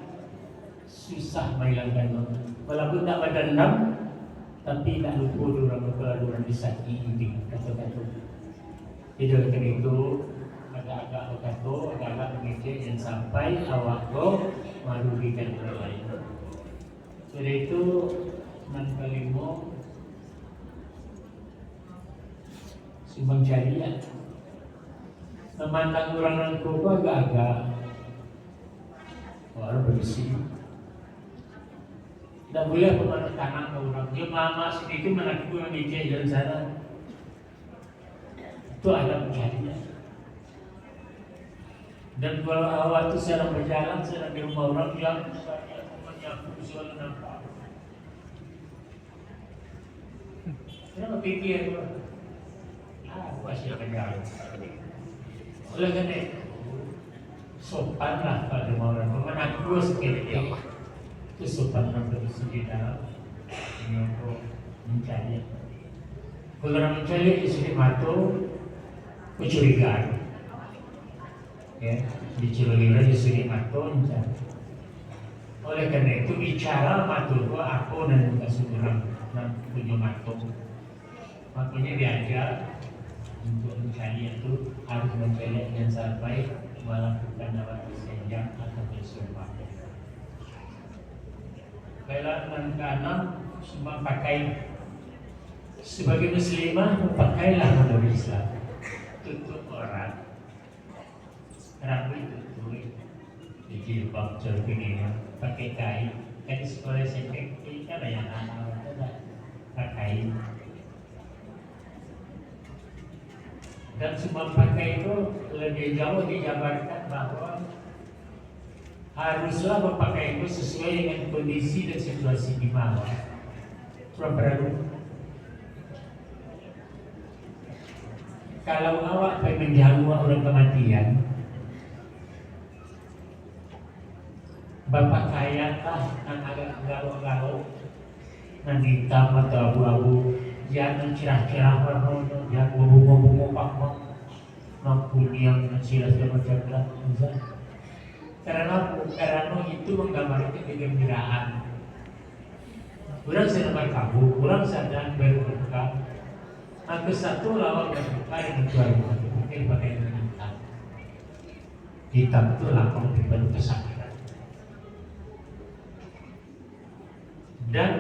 susah mailangkannyo. Walaupun tak badandam, tapi indak lupo doh urang kalau ado urang disakiti, kato-kato. Jadi, oleh karano itu, agak-agak bakato, agak-agak mangecek, jan sampai awak ko marugikan urang lain. Sudah itu, nan kalimo, sumbang caliak. Mamandang urang nan ko agak-agak, wah, barisi. Ndak buliah pamandang tanang ka urang. Jan mamak siko tu manaku mangecek jalan sana. Itu adab caliak. Dan kalau awak tu sadang bajalan, sadang di rumah urang, jan manyapu sagalo nampak. Kenapa pikir tu? Ah, aku asyik bajalan. Oleh karena itu, sopanlah pado urang tu, manaku saketek. Itu sopan urang tu di dalam, inyo ko mancaliak. Kalau urang mancaliak di sudut mato, kecurigaan. Ya, dicurigai urang di sudut mato, mancaliak. Oleh karena itu, bicara mato tu apo nan dikasuik urang, nan punyo mato. Makonyo diaja untuak mancaliak tu harus mancaliak jan sampai malakukan awak basenjang atau basumpah. Baiklah, nan kaanam, sumbang pakai. Sebagai muslimah, pakailah mode Islam. Tutup aurat. Rambuik tutuik, jilbab, celana, pakai kain. Kan di sekolah S M P, kan banyak anak-anak tu dah pakai. Dan sumbang pakai itu lebih jauh dijabarkan bahwa haruslah bapakaian itu sesuai dengan kondisi dan situasi di mana. Urang paralu. Kalau awak pai manjanguk urang kamatian, bapakaianlah nan agak garok-garok, nan itam atau abu-abu, jan nan cerah-cerah warnonyo, jan babungo-bungo pangkang, nan kuniang, nan sirah sagalo macam lah, bisa. Karano apo? Karano itu manggambarkan kagambiraan. Urang sadang barakabuik, urang sadang baduka. Mako, satu lawan baduka dengan keluarga, mungkin pakai nan itam. Itam tu lapang daripada kasakaran. Dan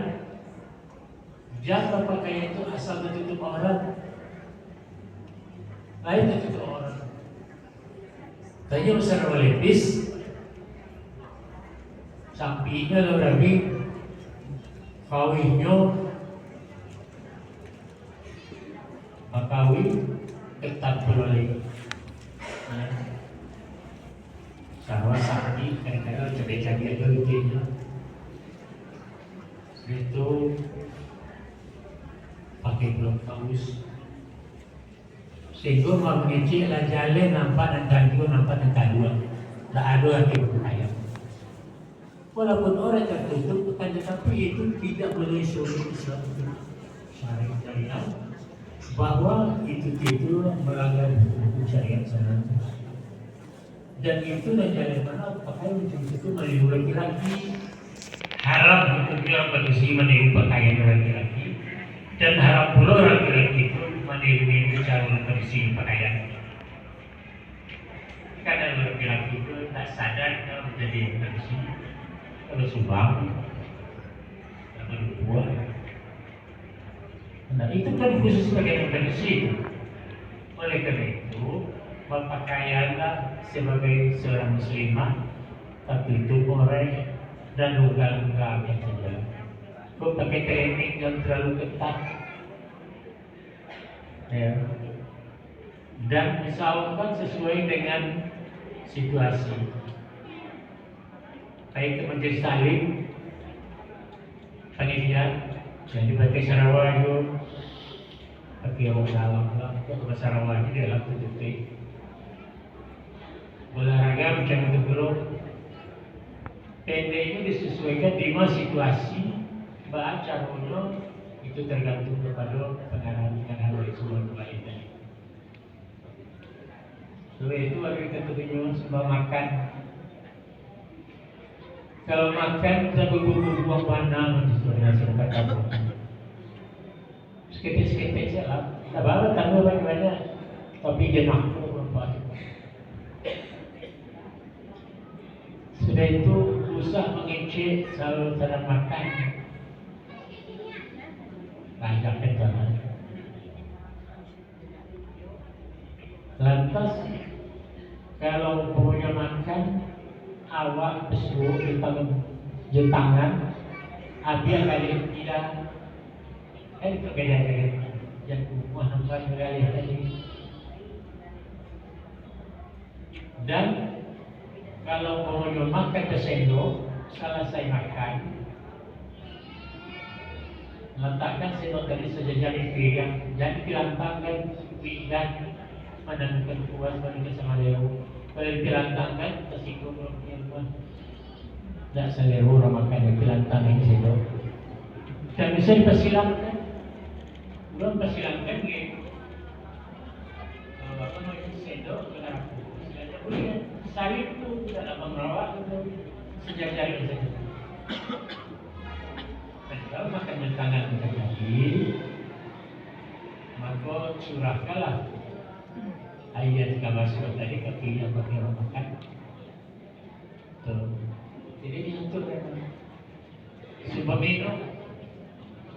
jan bapakaian tu asal tatutuik aurat. Lain tatutuik aurat. Tanyo masalah malipis, Inyo lah rabi, kawihnyo bakawin, tetap pulo lai. Sarwa sakti, kadang-kadang cabiak-cabiak jo lututnyo. Itu pakai pulo kaus. Sehinggo mangecek lah jaleh nampak nan tanjua, nampak nan taluak. Ndak ado ati bakayang. Walaupun orang tertutup, akan tetapi itu tidak melalui syariat Islam itu. Syariat Islam bahwa itu, itu melanggar hukum syariat sana. Dan itu nan jaleh mano pakaian macam itu maniru laki-laki. Haram hukumnyo padusi maniru pakaian laki-laki. Dan haram pulo laki-laki itu maniru-niru caro padusi pakaian. Kadang laki-laki tu tak sadar kalau jadi padusi, kalau subang, kalau lupa. Nah, itu kan khusus pakaian padusi. Oleh karena itu, berpakaianlah sebagai seorang muslimah, tertutup aurat dan rongga-rongga yang saja. Kok pakai training yang terlalu ketat? Ya. Dan disaumkan sesuai dengan situasi. Baik itu majelis taklim, panitia, jadi pakai sarawa jo, pakai rok dalam lah, pakai sarawa jo dalam tutupi. Olahraga macam itu pulo. Pendeknyo disesuaikan dengan situasi, baa caronyo itu tergantung kepada pangarahan-pangarahan dari Rasulullah tadi. Sudah itu, ado katujuanyo sambah makan. Kalau makan, sabubuak-bubuak panah, saudara-saudara. Saketek-saketek sajo lah. Ndak baa, tambah banyak-banyak. Tapi jan aku nampak. Sudah itu, usah mangecek selalu sadang makan. Banyak itu, nah. Lantas, kalau umponyo makan, awak basuo di tangan, di tangan, abiah kali tidak, kan itu beda-beda. Yang rumah nampak beda tadi. Dan kalau umponyo makan basendok, salasai makan, latakkan sendok tadi sajajar di piriang, jan dilantangkan, pinggan, manantukan puas, manantukan salero. Kalau dilantangkan, tasingguang urang punyo rumah. Ndak salero urang makan, dilantangkan sendok. Dan bisa dipasilangkan. Urang pasilangkan, gitu. Kalau apa namanya, sendok, kena rapuh. Istilahnya boleh, kan? Salib tu tidak ada pengerawat tu. Sejajar itu saja. Nah, kalau makan tangan kita tadi, maka curahkanlah air yang kita basuh tadi ke piring yang pakai orang makan. Tuh. Jadi diatur kan. Sumpah minum.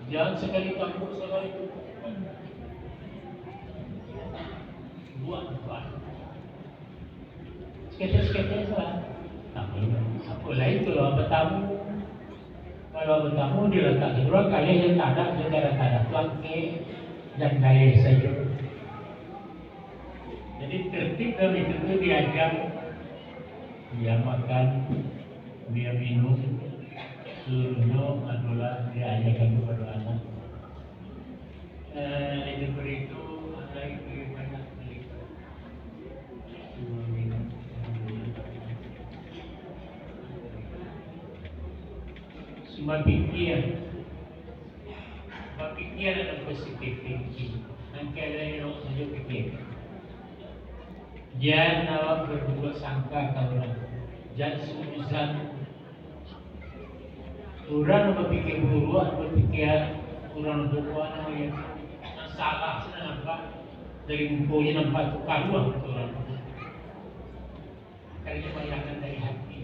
Jangan sekali kampuk, sekali tu. Buat, buat. Seketek-seketek salah. Tak boleh. Apa lain kalau batamu? Kalau batamu, dilatak dulu, kali yang tak ada, dia tak ada, tak ada. Tuan ke, yang gaya saja. Jadi, tertib dalam hidup tu diajar. Dia makan, dia minum, seluruhnyo adalah diajarkan kepada anak. Eh, itu beritu, ada itu banyak cerita. Cuma pikir, bapikia dalam positif thinking. Angkek elok sajo pikir. Jan awak berbuat sangka ka urang. Jan suuzan. Urang nan bapikia buruak, bapikia urang nan buruak, nan salah, sinan nampak dari mukonyo nampak tu karuah ka urang. Karena bayangan dari hati.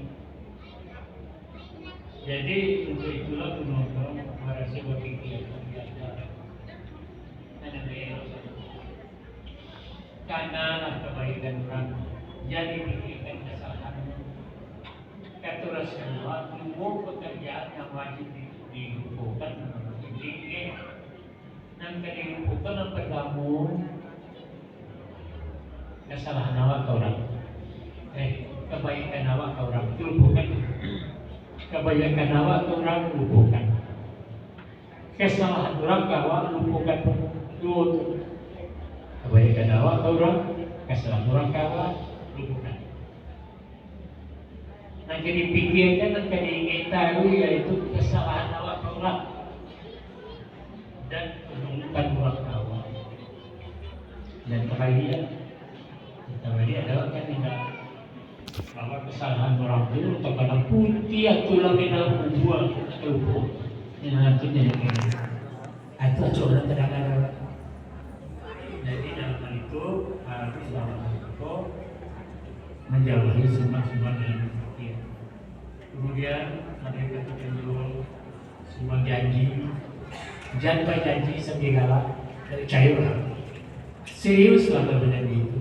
Jadi, untuk itulah gunokan marasa bapikia, karena kebaikan urang, jadi pikirkan kesalahan. Kata Rasulullah, duo perkara Nan ka dilupokan nan partamo, kasalahan awak ka urang. Eh, kabaikan awak ka urang, tu lupokan. Kabaikan awak ka urang, lupokan. Kasalahan urang ka awak, lupokan. Duo tu. Kabaikan awak ka urang, kasalahan urang ka awak, lupokan. Nan ka dipikiakan, nan ka diingek taruih, yaitu kasalahan awak ka urang, dan kebaikan urang ka awak. Dan tabaliak, tabaliak awak kan indak, bahwa kasalahan urang tu, takana putiah tulang di dalam kubua, lupo. Nah, tu jadi. Ah, itu acok urang tadanga. Jadi, dalam hal itu, harus dalam hal itu, manjauahi sumbang-sumbang dalam fikir. Kemudian, ada yang katakan dulu, sumbang janji. Jan bajanji sambil galak, tak picayo lah. Serius lah kalau bajanji itu.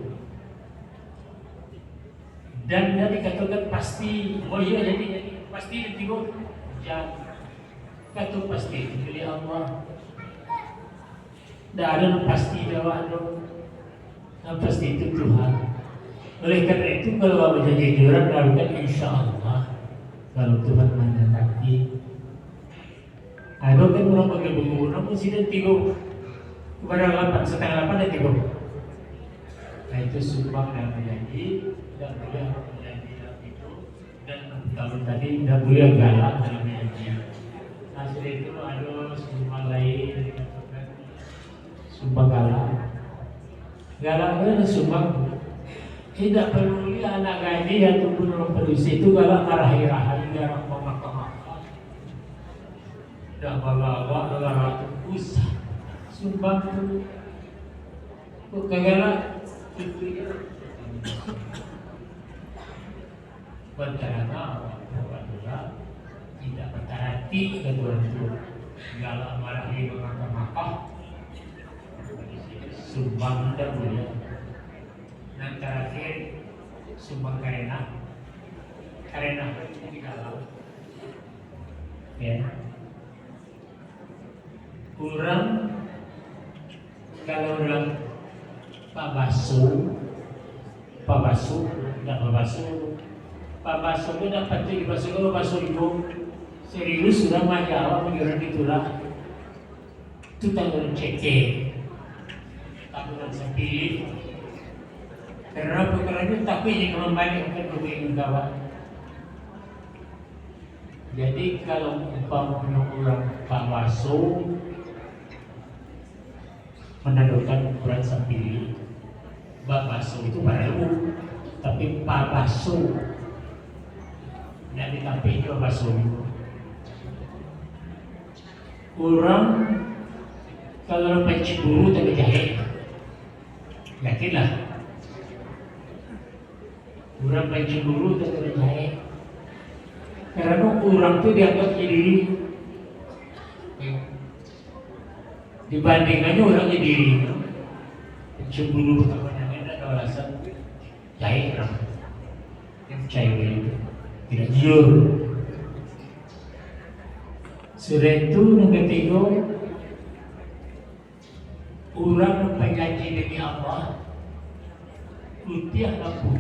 Dan jan dikatakan pasti, oh iyo, jadi, jadi, pasti nanti, Bos. Jan. Kato pasti itu milik Allah. Ndak ado nan pasti di awak tu. Nan pasti itu Tuhan. Oleh karena itu, kalau awak bajanji jo urang, lakukan insya Allah. Kalau Tuhan menghendaki. Ado kan urang pakai buku, urang mesti ado tigo. Kepada lapan, setengah lapan ado tigo. Nah, itu sumbang dan bajanji, dan boleh bajanji dalam itu. Dan tahu tadi, indak buliah galak dalam janji. Nah, sudah itu, ado sumbang lain, sumbang galak. Galak tu ado sumbang. Indak padulilah anak gadih ataupun urang padusi tu galak marahi-rahi, galak mamakah-makah. Dah balawa, galak tu usah. Sumbang tu. Kok ka galak? Itu je. Bancana awak tu adolah indak batarati ka Tuhan tu. Galak marahi, mamakah-makah. Sumbang indak buliah. Nan tarakhir, sumbang karenah. Karenah itu digalak. Ya. Urang, kalau urang pabaso, pabaso, indak pabaso. Pabaso tu indak patuik dibaso, kalau baso iko, serius urang maaja awak, urang ditulak. Tu tangguang cekek. Tangguang sapilih. Karano apa? Karano takuik inyo ka mambaliak, bukan takuik inyo ka awak. Jadi, kalau umpamonyo urang babaso, manandokan ukuran sapilih, babaso itu paralu, tapi babaso, indak ditapeh jo babaso. Urang kalau panciburu tapi jahek, yakinlah. Urang panciburu tu urang jahek. Karano urang tu dianggap diri. Dibandingannyo urang diri. Panciburu tu kabanyakan indak ado alasan. Jahek urang. Yang picayo itu. Tidak jujur. Sudah itu, yang ketiga, urang bajanji demi Allah, putiah lampu.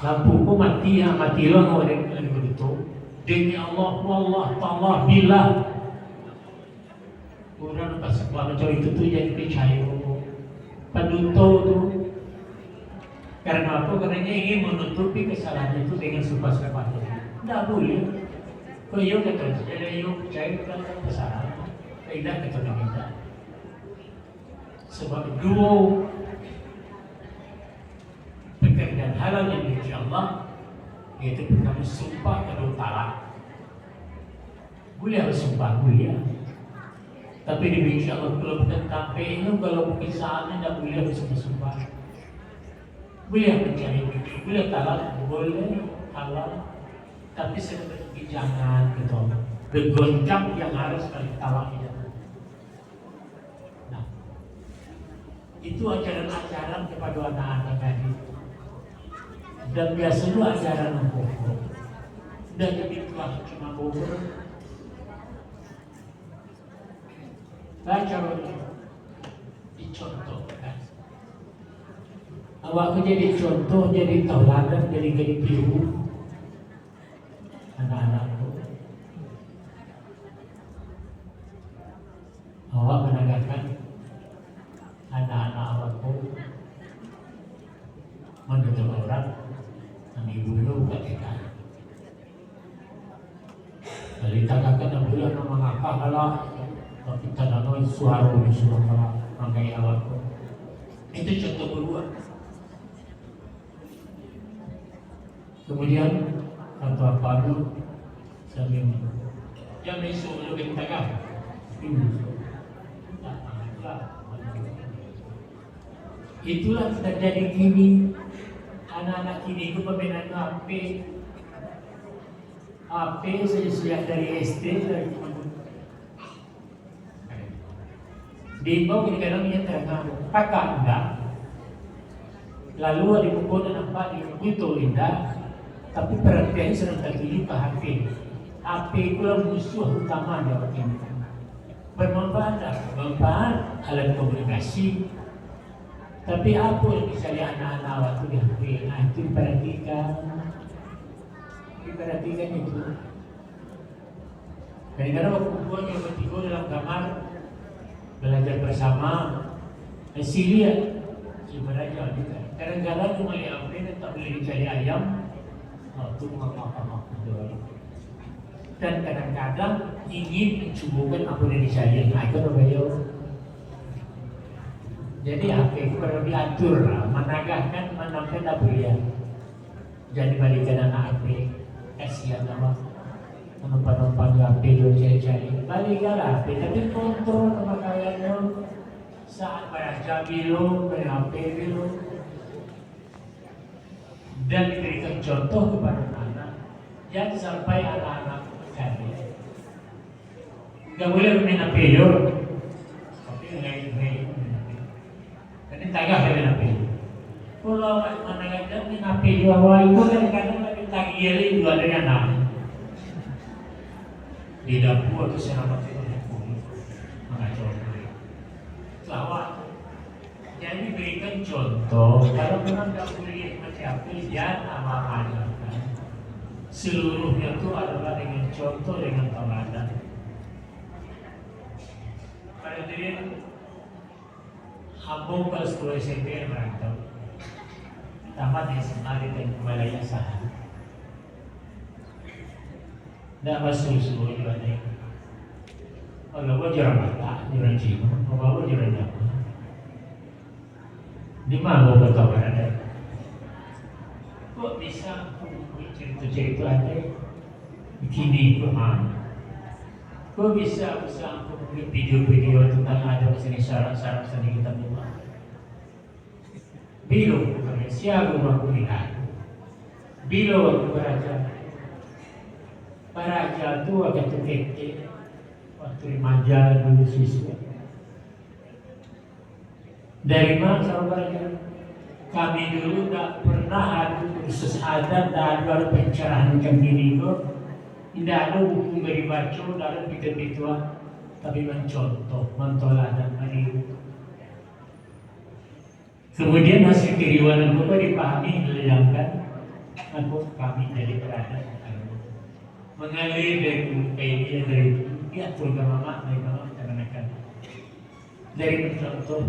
Lampu ko mati, ha, mati lo, ha, dek, dek paduto. Demi Allah, wallah, tallah, billah. Urang pas macam itu tu jan picayo. Paduto tu. Karano apo? Karano inyo ingin manutupi kasalahan itu dengan sumpah-sumpah tu. Ndak buliah. Kok iyo kato, jadi iyo picayo ka kasalahan. Indak kato ndak indak. Sabab duo pekerjaan halal yang dibenci Allah, yaitu pertama sumpah, kedua talak. Buliah basumpah, buliah. Tapi dibenci Allah, kalau bukan tapeknyo, kalau bukan saatnyo, ndak buliah basumpah-sumpah. Buliah mancari bini, buliah talak, buliah, halal. Tapi sebenarnya jangan gitu. Begoncang yang harus kali talak itu. Nah, itu ajaran-ajaran kepada anak-anak tadi. Dan biasanya ajaran Bogor. Dan jadi tuah cuma Bogor. Baca Bogor. Contoh, kan? Awak tu jadi contoh, jadi tauladan, jadi, jadi tiru anak-anak tu. Awak managahkan anak-anak awak tu manutup aurat, ambo dulu buka T K. Kalau ditagahkan, ambo lah nan mangakah lah, tapi tadanga suaro di surang lah, mangkai awak tu. Itu contoh buruk. Kemudian, kata apa tu, sambil, "Jam esok dulu ka ditagah." Itulah terjadi kini. Anak-anak kini tu pamainan H P. H P sajo sejak dari S D, dari Diimbau kadang-kadang inyo tarang, pakak indak. Lalu di muko nak nampak di muko tu indak, tapi paratian sadang tatuju ka H P. H P tu lah musuah utama di awak kini. Bermanfaat tak? Bermanfaat alat komunikasi. Tapi apo yang dicari anak-anak awak tu di H P? Nah, itu diperhatikan. Diperhatikan itu. Kadang-kadang bakumpua nyo batigo dalam kamar, balajar basamo, eh, siriah, si balajar juo. Kadang-kadang tu maliek H P, tak buliah dicari ayam, oh, tu mangapa-ngapa tu. Dan kadang-kadang ingin mancubokan apo nan dicari, nah, itu babayo. Jadi, H P tu kalau diatur lah, managahkan, manampan tak buliah. Jan dibalikan anak H P, kasian awak. Manumpang-numpang jo H P jo cari-cari. Balikanlah H P, tapi kontrol pamakaiannyo. Saat balajar bilo, main H P bilo. Dan diberikan contoh kepada anak, jan sampai anak-anak cari. Indak buliah main H P jo. Tapi ngai-ngai main H P. Jadi tagah jo main H P. Kalau awak managahkan main H P jo awak itu, kadang-kadang lah ditagiah lai dua dari anak. Di dapua tu sarabat itu mangacau. Itu awak tu. Jadi, berikan contoh. Kalau memang tak buliah macam apa, jan amalkan. Seluruhnya tu adalah dengan contoh, dengan tauladan. Pada diri, ambo kelas dua S M P merantau. Tamat S M A di Tanjung Balai Asahan. Ndak basuo-suo jo ado. Kalau urang Batak, urang Cino, kalau urang Jawa. Di ma lo kota barada? Kok bisa aku buek carito-carito ado? Kini ko, ha? Kok bisa, bisa aku buek video-video tentang ado sini syarak-syarak sini kita buat? Bilo, sia guru aku lihat. Bilo aku baraja. Baraja tu wakatu ketek, wakatu remaja dulu siswa. Dari ma saudara? Kami dulu ndak pernah ado kursus adat, ndak ado, ado pencerahan macam kini ko. Indak ado buku badibaco, ndak ado pituah-pituah, tapi mancontoh, mantauladan, maniru. Kemudian hasil kiriuan ko dipahami, dilayangkan, mako kami jadi baradat. Mangalir dari hulu ka hilia, dari diatur ka mamak, dari mamak ka kamanakan. Dari mancontoh,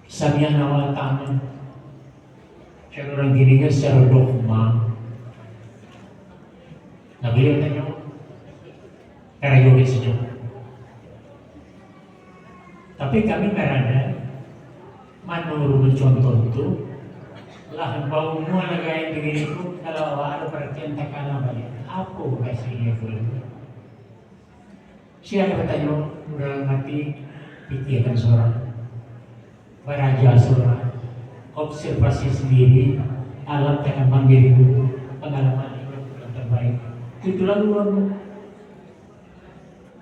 samian awal tangan. Kalau urang kini kan secara dogma. Tapi dia tanyo, karajo di situ. Tapi kami barada, manurut contoh tu, lah baumua lah gaya begini tu, kalau awak ada perhatian takana baliak, apo hasilnyo tu? Sia nan batanyo, urang mati, pikiakan surang. Baraja surang. Observasi sandiri, alam takambang dari guru, pangalaman itu yang terbaik. Itulah guru.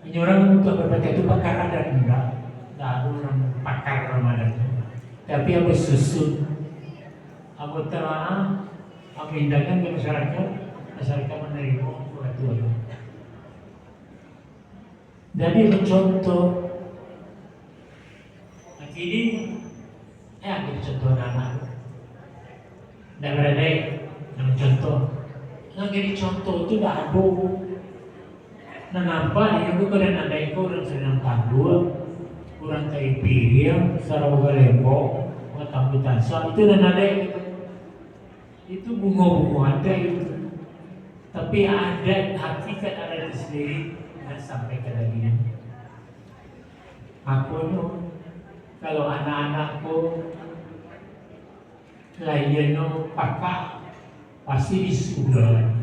Inyo urang untuak bapatiah tu pakar adat, indak. Indak ado urang pakar dalam adat tu. Tapi, apo, susun, apo, taraah, apo, indakan ka masyarakat, masyarakat manarimo, urang tuo. Jadi, mancontoh, Jadi contoh tu dak ado. Nah, nampak inyo tu kadang ado iko urang Sariang Tanduak, urang Tari Piriang, Sarawa Galembok, Batang Butansa, itu nan ado itu. Itu bungo-bungo ado itu. Tapi adat, hakikat adat itu sendiri dak sampai ka daging. Makonyo, kalau anak-anak ko lahianyo pakak, pasti disuruah.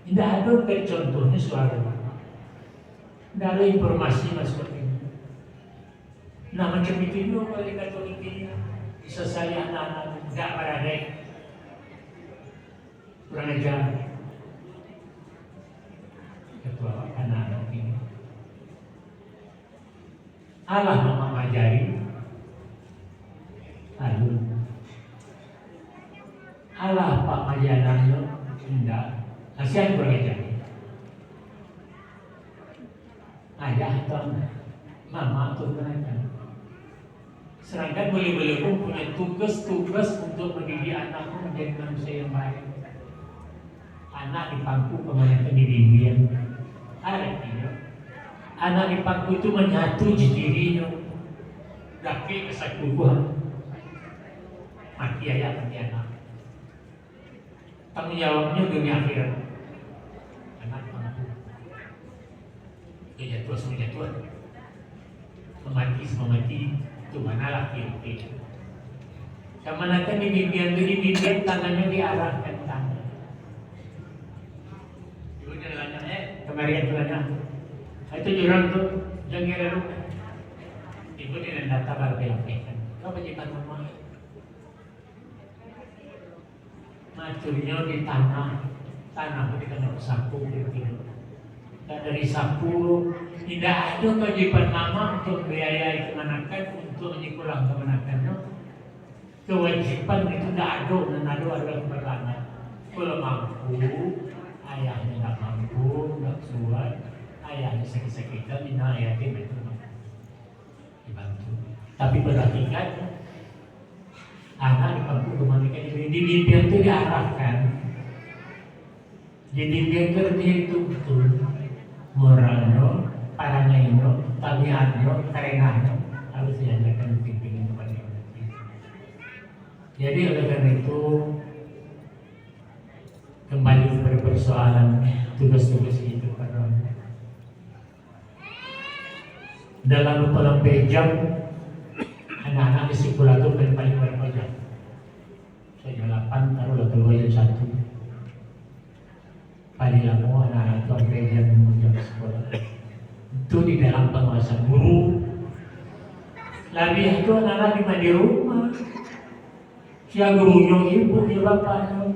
Indak ado, kayak contohnyo suaro. Indak ado informasi masuak ini. Nah, macam itu juo kalau dikatokan ini, disasali anak-anak tu, indak baradaik. Kurang ajar. Kato anak-anak ini. Alah mamak maajari, alun. Alah pak maajari anaknyo, indak. Kasian kurang ajar. Ayah atau mamak tu kurang ajar. Sedangkan buliah-buliah pun punya tugas-tugas untuk mandidik anak tu manjadi manusia yang baik. Anak di pangku kamanakan dibimbing. Aratinyo, anak di pangku tu manyatu jo dirinyo. Dakek ka sakubuah. Mati ayah, mati anak. Tanggung jawabnyo dunia akhirat. Anak di pangku. Dia jatuah sama jatuah. Mamati sama mati, tu manalah kiro-kiro. Kamanakan dibimbing tu, dibimbing tangannyo diarahkan tangan. Ibu ni nanya, eh, kamarian tu nanya. Itu jurang tu, jangan lalu. Ibu ni nan datang baru dilampaikan. Kau bagi tanaman. Macamnyo di tanah, tanah tu di tanah sapu gitu. Dan dari sapu, indak ado kewajiban mamak untuk biayai kamanakan, untuk manyekolah kamanakannyo. Kewajiban itu indak ado, nan ado adalah keperluan. Kalau mampu, ayahnyo indak mampu, indak kuat, ayahnyo sakik-sakitan, minta ayah tu, itu mampu. Dibantu. Tapi pada hakikat, anak di pangku kamanakan di, di mimpian tu diarahkan. Di mimpian tu dia itu betul. Moralnyo, parangainyo, tabiatnyo, karenahnyo harus diajarkan di pimpinan kepada anak. Jadi oleh karena itu, kembali kepada persoalan tugas-tugas itu pada Dalam dua puluh ampek jam, anak-anak di sikolah tu paling-paling barapa jam? Jam lapan, taruhlah kalua jam satu. Paling lamo anak-anak tu ampek jam, limo jam sikolah. Itu di dalam panguaso guru. Labiah tu anak-anak di, di rumah. Sia gurunyo, ibunyo, bapaknyo.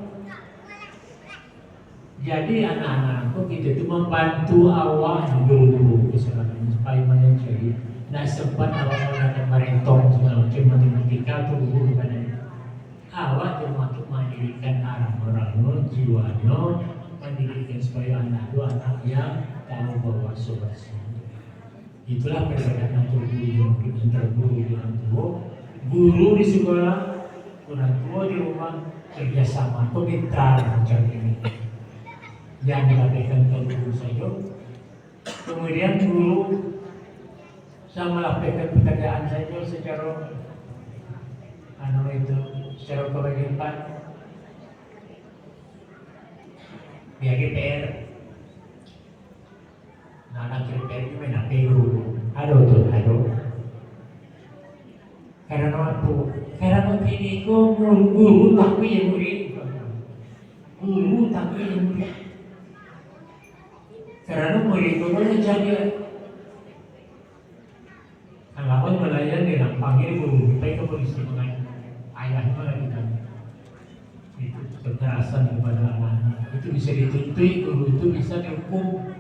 Jadi, anak-anak ko kito tu mambantu awak, guru-guru ko sabananyo, supayo manyajari. Ndak sempat awak mangadakan barentong sagalo macam matematika tu guru bukan. Awak tu matu mandirikan arah moralnyo, jiwanyo, mandirikan supayo anak tu anak yang tahu bawaso basiah. Itulah perbedaan antara guru, antara guru dengan guru. Guru di sekolah, orang tua di rumah, kerjasama atau mitra macam ini. Yang dilatihkan ke guru saja. Kemudian guru sama lapihkan pekerjaan saja secara, anu itu, secara kewajiban. Dia P R. Nah, nak cerita itu main apa guru? Aduh tu, aduh. Karena apa? Karena kini ko guru, guru takut ya murid. Guru takut ya murid. Karena murid ko boleh jadi Kawan melayani, lah panggil guru, pai ka polisi mangaji. Ayah mah gitu. Itu kekerasan kepada anak-anak. Itu bisa dituntut, guru itu bisa dihukum.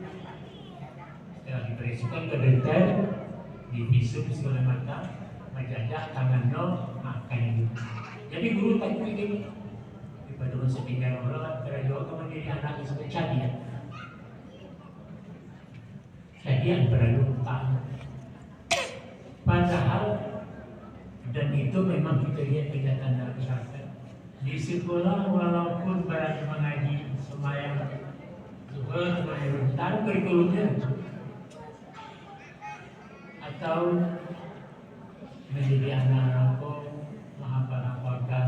Ya, diperiksakan ke detail, divisum segala macam, menjajah tangannya, makan itu. Jadi guru takut itu. Daripada masuk penjara orang, kerja orang menjadi anak yang sudah cadiak. Jadi, yang perlu tahu. Padahal, dan itu memang kita lihat kenyataan dalam masyarakat. Di sekolah, walaupun berani mengaji, Sembahyang Zuhur, sembahyang Isya, taruh kurikulumnya. Atau mendidik anak-anak ko menghafal-hafalkan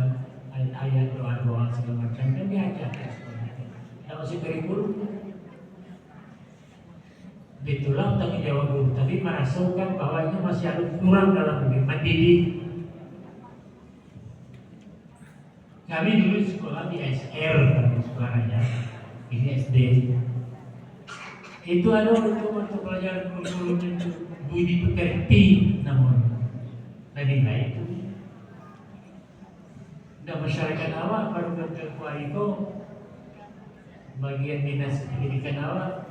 ayat-ayat, doa-doa, segala macam, dan diajarkan sekolah. Tidak masuk kurikulum. Itulah tanggung jawab guru, tapi merasakan bahwa ini masih ada kurang dalam mendidik. Kami dulu sekolah di S R, kami sekolah aja. Ini S D. Itu ada untuk mata pelajaran kurikulum itu, budi pekerti namanya. Nah, nilai itu. Dan masyarakat awak baru kata kuari ko, bagian dinas pendidikan awak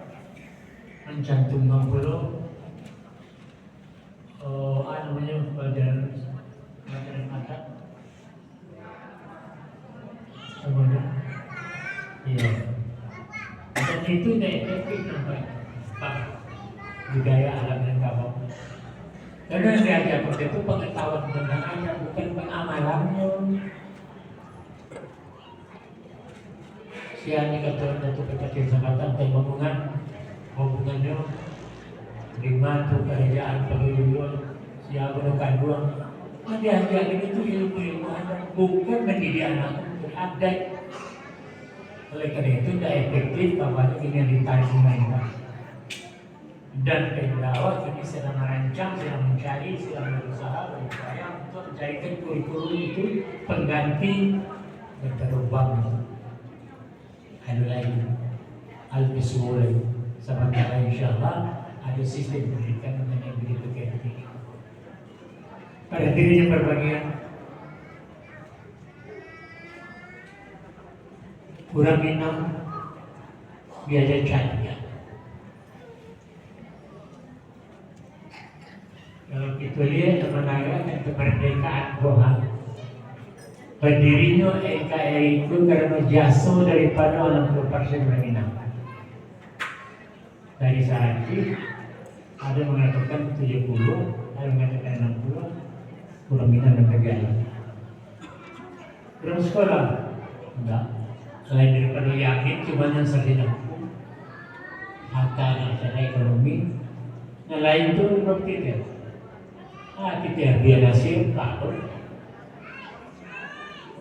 mencantumkan pulo, oh, ah, namanya pelajaran, pelajaran adat. Apa tu? Iya. Dan itu dah efektif nampak. Pak, budaya adat Minangkabau. Karena yang diajarkan itu pengetahuan tentang adat, bukan pengamalanan. Sia ni kato Datuk Bupati Sabatan, teh bangunan, bangunannyo lima tu kerajaan paguyuan, sia bono kanduang. Nah, diajarkan itu ilmu-ilmu adat, bukan mendidik anak beradat. Oleh karena itu, tidak efektif kampanye ini yang ditarik main. Dan Pemda awak kini sedang merancang, sedang mencari, sedang berusaha, berupaya untuk mencarikan kurikulum itu pengganti daripada bank. Anu lain, al-, sementara, insya Allah, ada sistem pendidikan yang lebih diperbaiki. Pada dirinya berbagian, kurang minum, biar cari. Kalau kita lihat, menandakan kemerdekaan Tuhan. Berdirinya N K R I itu karena jaso daripada enam puluh persen orang Minang. Dari Saraki, ada mengatakan tujuh puluh, ada mengatakan enam puluh, kurang Minang dan Tegal. Urang sekolah? Indak. Selain daripada yakin, cuma nan sarjana hukum, harta nan sarjana ekonomi, nan lain tu doktor. Ah, kita Ardian Nasir, tahu.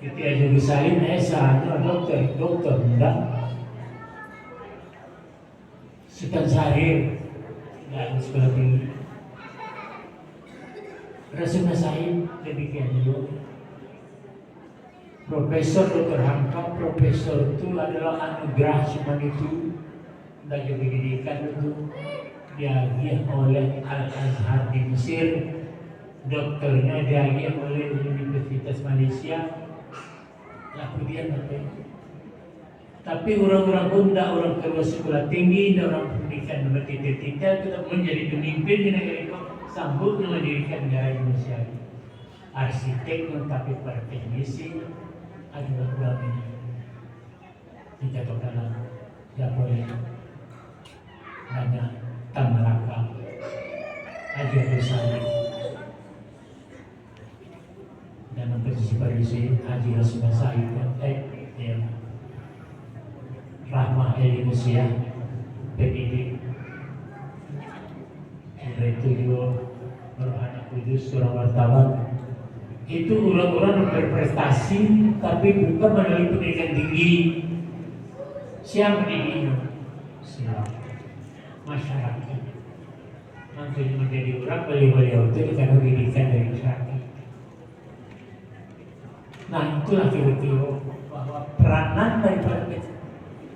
Kita Haji Salim, S A, doktor, doktor, indak. Sutan Syahrir, dari sekolah tinggi. Rasuna Said, demikian juga. Profesor doktor Hamka, profesor tu adalah anugerah cuman itu, bagi pendidikan itu diagiah oleh Al-Azhar di Mesir, doktornya diagiah oleh Universitas Malaysia, lah kemudian apa itu? Tapi urang-urang ko indak urang kaluar sekolah tinggi, indak urang pendidikan, tapi cita-cita tetap menjadi pemimpin di negeri ko, sanggup mendirikan negara Indonesia. Arsitek, tapi pada teknisi adalah urang ini. Kita katakan, tidak boleh banyak tamalaka. Aja besar. Dan memposisi pada Haji Rasuna Said, eh, ya. Rahmah Eli Musiah, pendidik. Sudah itu juga Nur Hana Kudus, seorang wartawan. Itu orang-orang yang berprestasi, tapi bukan melalui pendidikan tinggi. Siapa pendidiknya? Siapa? Masyarakat. Nanti menjadi orang, beliau-beliau itu karena didikan dari masyarakat. Nah, itulah kira-kira bahwa peranan daripada,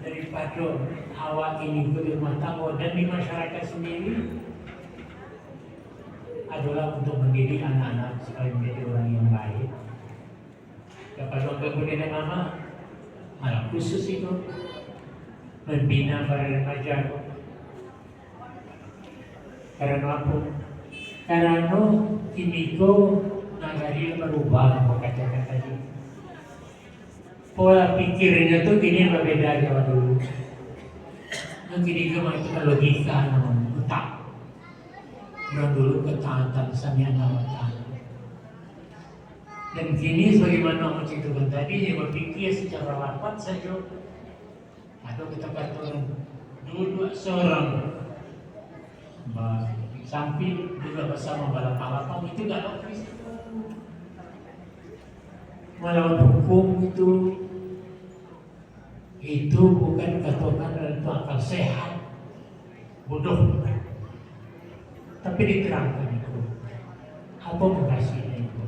daripada awak ini di rumah tangga dan di masyarakat sendiri adalah untuk mendidik anak-anak supaya menjadi orang yang baik. Kepada orang tua dan mama, malah khusus itu membina para remaja. Karano apo? Karano kini ko nagari lah barubah, kok katakan tadi. Pola pikirnyo tu kini babeda jo dulu. Nan kini ko mah itu kan logika namonyo, utak. Nan dulu ketaatan samian awak taat. Dan kini, sebagaimana ambo ceritakan tadi, dia berpikir secara rapat saja. Kalau kita katakan duduk seorang ba-, sampai duduk bersama balapang-lapang, itu nggak logis itu. Melawan hukum itu, itu bukan katakan itu akal sehat. Bodoh. Tapi diterangkan itu. Apa mukasuiknyo itu?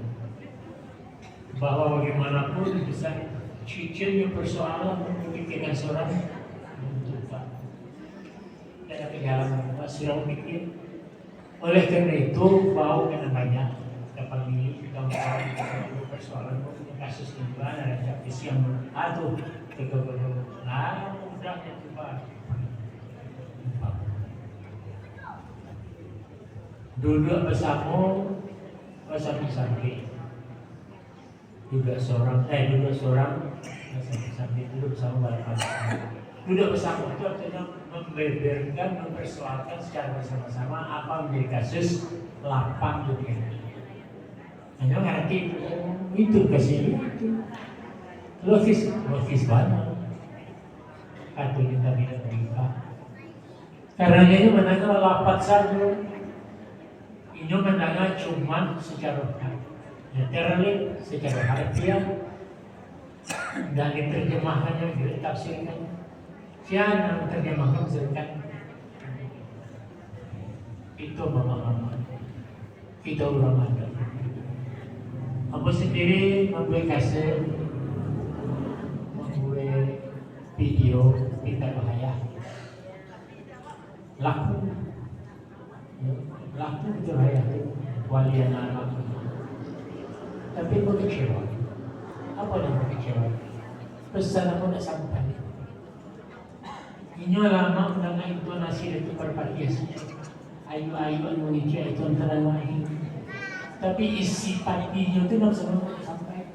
Bahwa bagaimanapun bisa cicilnya persoalan memikirkan seorang untuk Pak. Dan apa jalan Pak sudah mikir. Oleh karena itu, bau kena banyak. Dapat dilihat kita persoalan kasus ini, ada siapa siang, aduh, betul-betul. Nah, udah itu, Pak. Duduk bersama, bersama-sama. Duduk seorang, eh, duduk seorang, bersama-sama. Duduk bersama, bersama. Duduk bersama itu artinya membeberkan, mempersoalkan secara bersama-sama apa menjadi kasus lapang dunia. Hanya ngerti itu, itu kasih itu. Logis, logis banget. Katanya tadi dari Pak. Karena inyo mandanga lapat sajo. Inyo mandanga cuma secara literal, secara harfiah, dan diterjemahkannya, ditafsirkan. Siapa yang terjemahkan, silakan. Itu mama-mama. Kita urang adat. Ambo sandiri mambuek kaset, mambuek video, Pintar Bahaya. Laku. Ya, laku Pintar Bahaya tu, wali anak-anak. Tapi ambo kecewa. Apa nan ambo kecewa? Pesan ambo ndak sampai. Inyo lamak mandanga intonasi Datuak Parpatiah. Ayun-ayun anu licik itu antara lain. Tapi isi patinyo tu langsung sampai.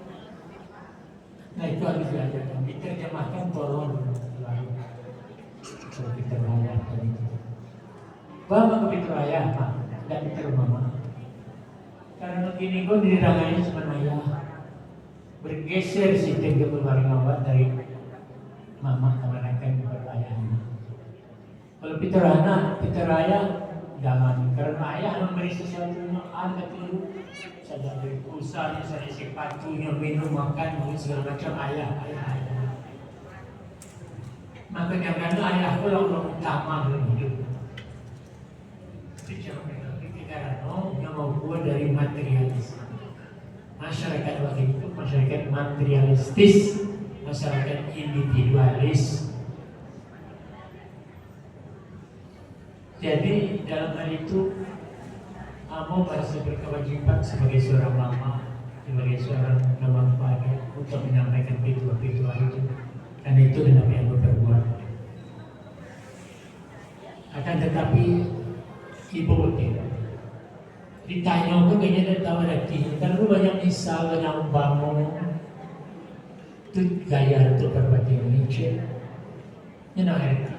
Nah, itu harus diajarkan. Diterjemahkan, tolong. Kalau kita melihat tadi itu. Bama ka Pintar Bahaya, nah, dan Pintar Mama. Karena kini ko didanganyo cuma ayah. Bergeser sistem kekeluargaan awak dari mama kamanakan kepada ayah. Kalau Pintar Anak, Pintar Ayah, jangan. Karena ayah memberi sesuatu, ada dulu. Saja dari pulsanya, saja sepatunya, minum, makan, duit, segala macam, ayah, ayah, ayah. Maka jangan ayah tu lah orang utama dalam hidup. Bicara mereka, karena yang mau keluar dari materialis. Masyarakat waktu itu masyarakat materialistis, masyarakat individualis. Jadi, dalam hal itu, ambo merasa berkewajiban sebagai seorang mama, sebagai seorang mama keluarga, untuk menyampaikan pituah-pituah itu. Dan itu yang ambo perbuat. Akan tetapi, ibu betul. Ditanyo tu kayaknya dia tahu arti. Terlalu banyak misal, banyak umpama. Tu gaya tu perbuatan Indonesia. Ini nak arti.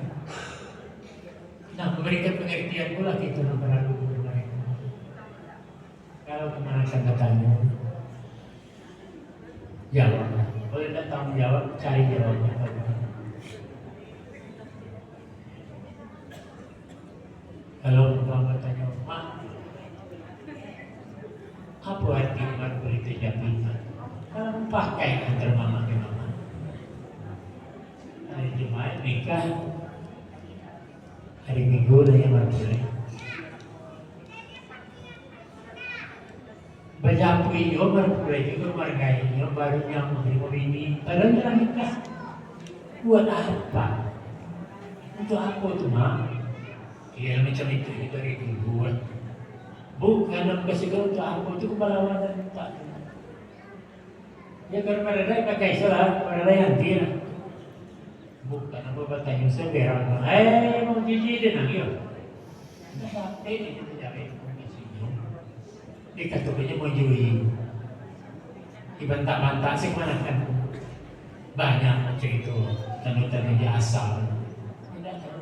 Nah, memberikan pengertian pula kita nak berlalu. Kalau kemana akan bertanya, jawab. Kalau tidak tanggung jawab, cari jawabnya. Kalau orang bertanya, "Mak, apa arti Mak berita jaminan?" Kalau pakai antara mama dengan mama. Hari Jumat nikah, hari Minggu nanya marpulai. Bajapuik juo marpulai, juo margai, juo baru nyambung limo bini. Padahal nyo lah nikah. Buat apa? Untuk apa tu, Mak? Ya, macam itu juga dari dulu, kan. Bukan nak kasih tahu untuk apa tu, kepala awak dah minta tu. Ya, kalau pada dah pakai salah, pada dah nanti lah. Bukan apa bertanya, saya berak. Eh, mau gigi dia nak, ya. Sampai dia tu jawab, dia kata punya mau jui. Dibantak-bantak sih mana kan. Banyak macam itu, tanda-tanda dia asal. Tidak tahu.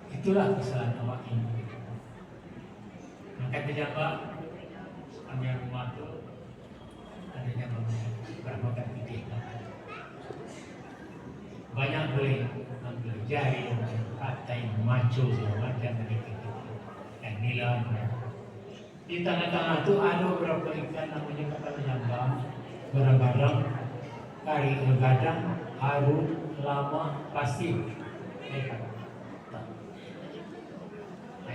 Itulah kesalahan awak ini. Maka dijawab, sepanjang rumah tu, ada jambang berapa kan putih. Jari, katai maco, macam tadi. Dan inilah, di tangah-tangah tu ado barapo ikan namonyo kapalo jambang, gadang-gadang, kari gadang, harum, lamak, pasir. Eh,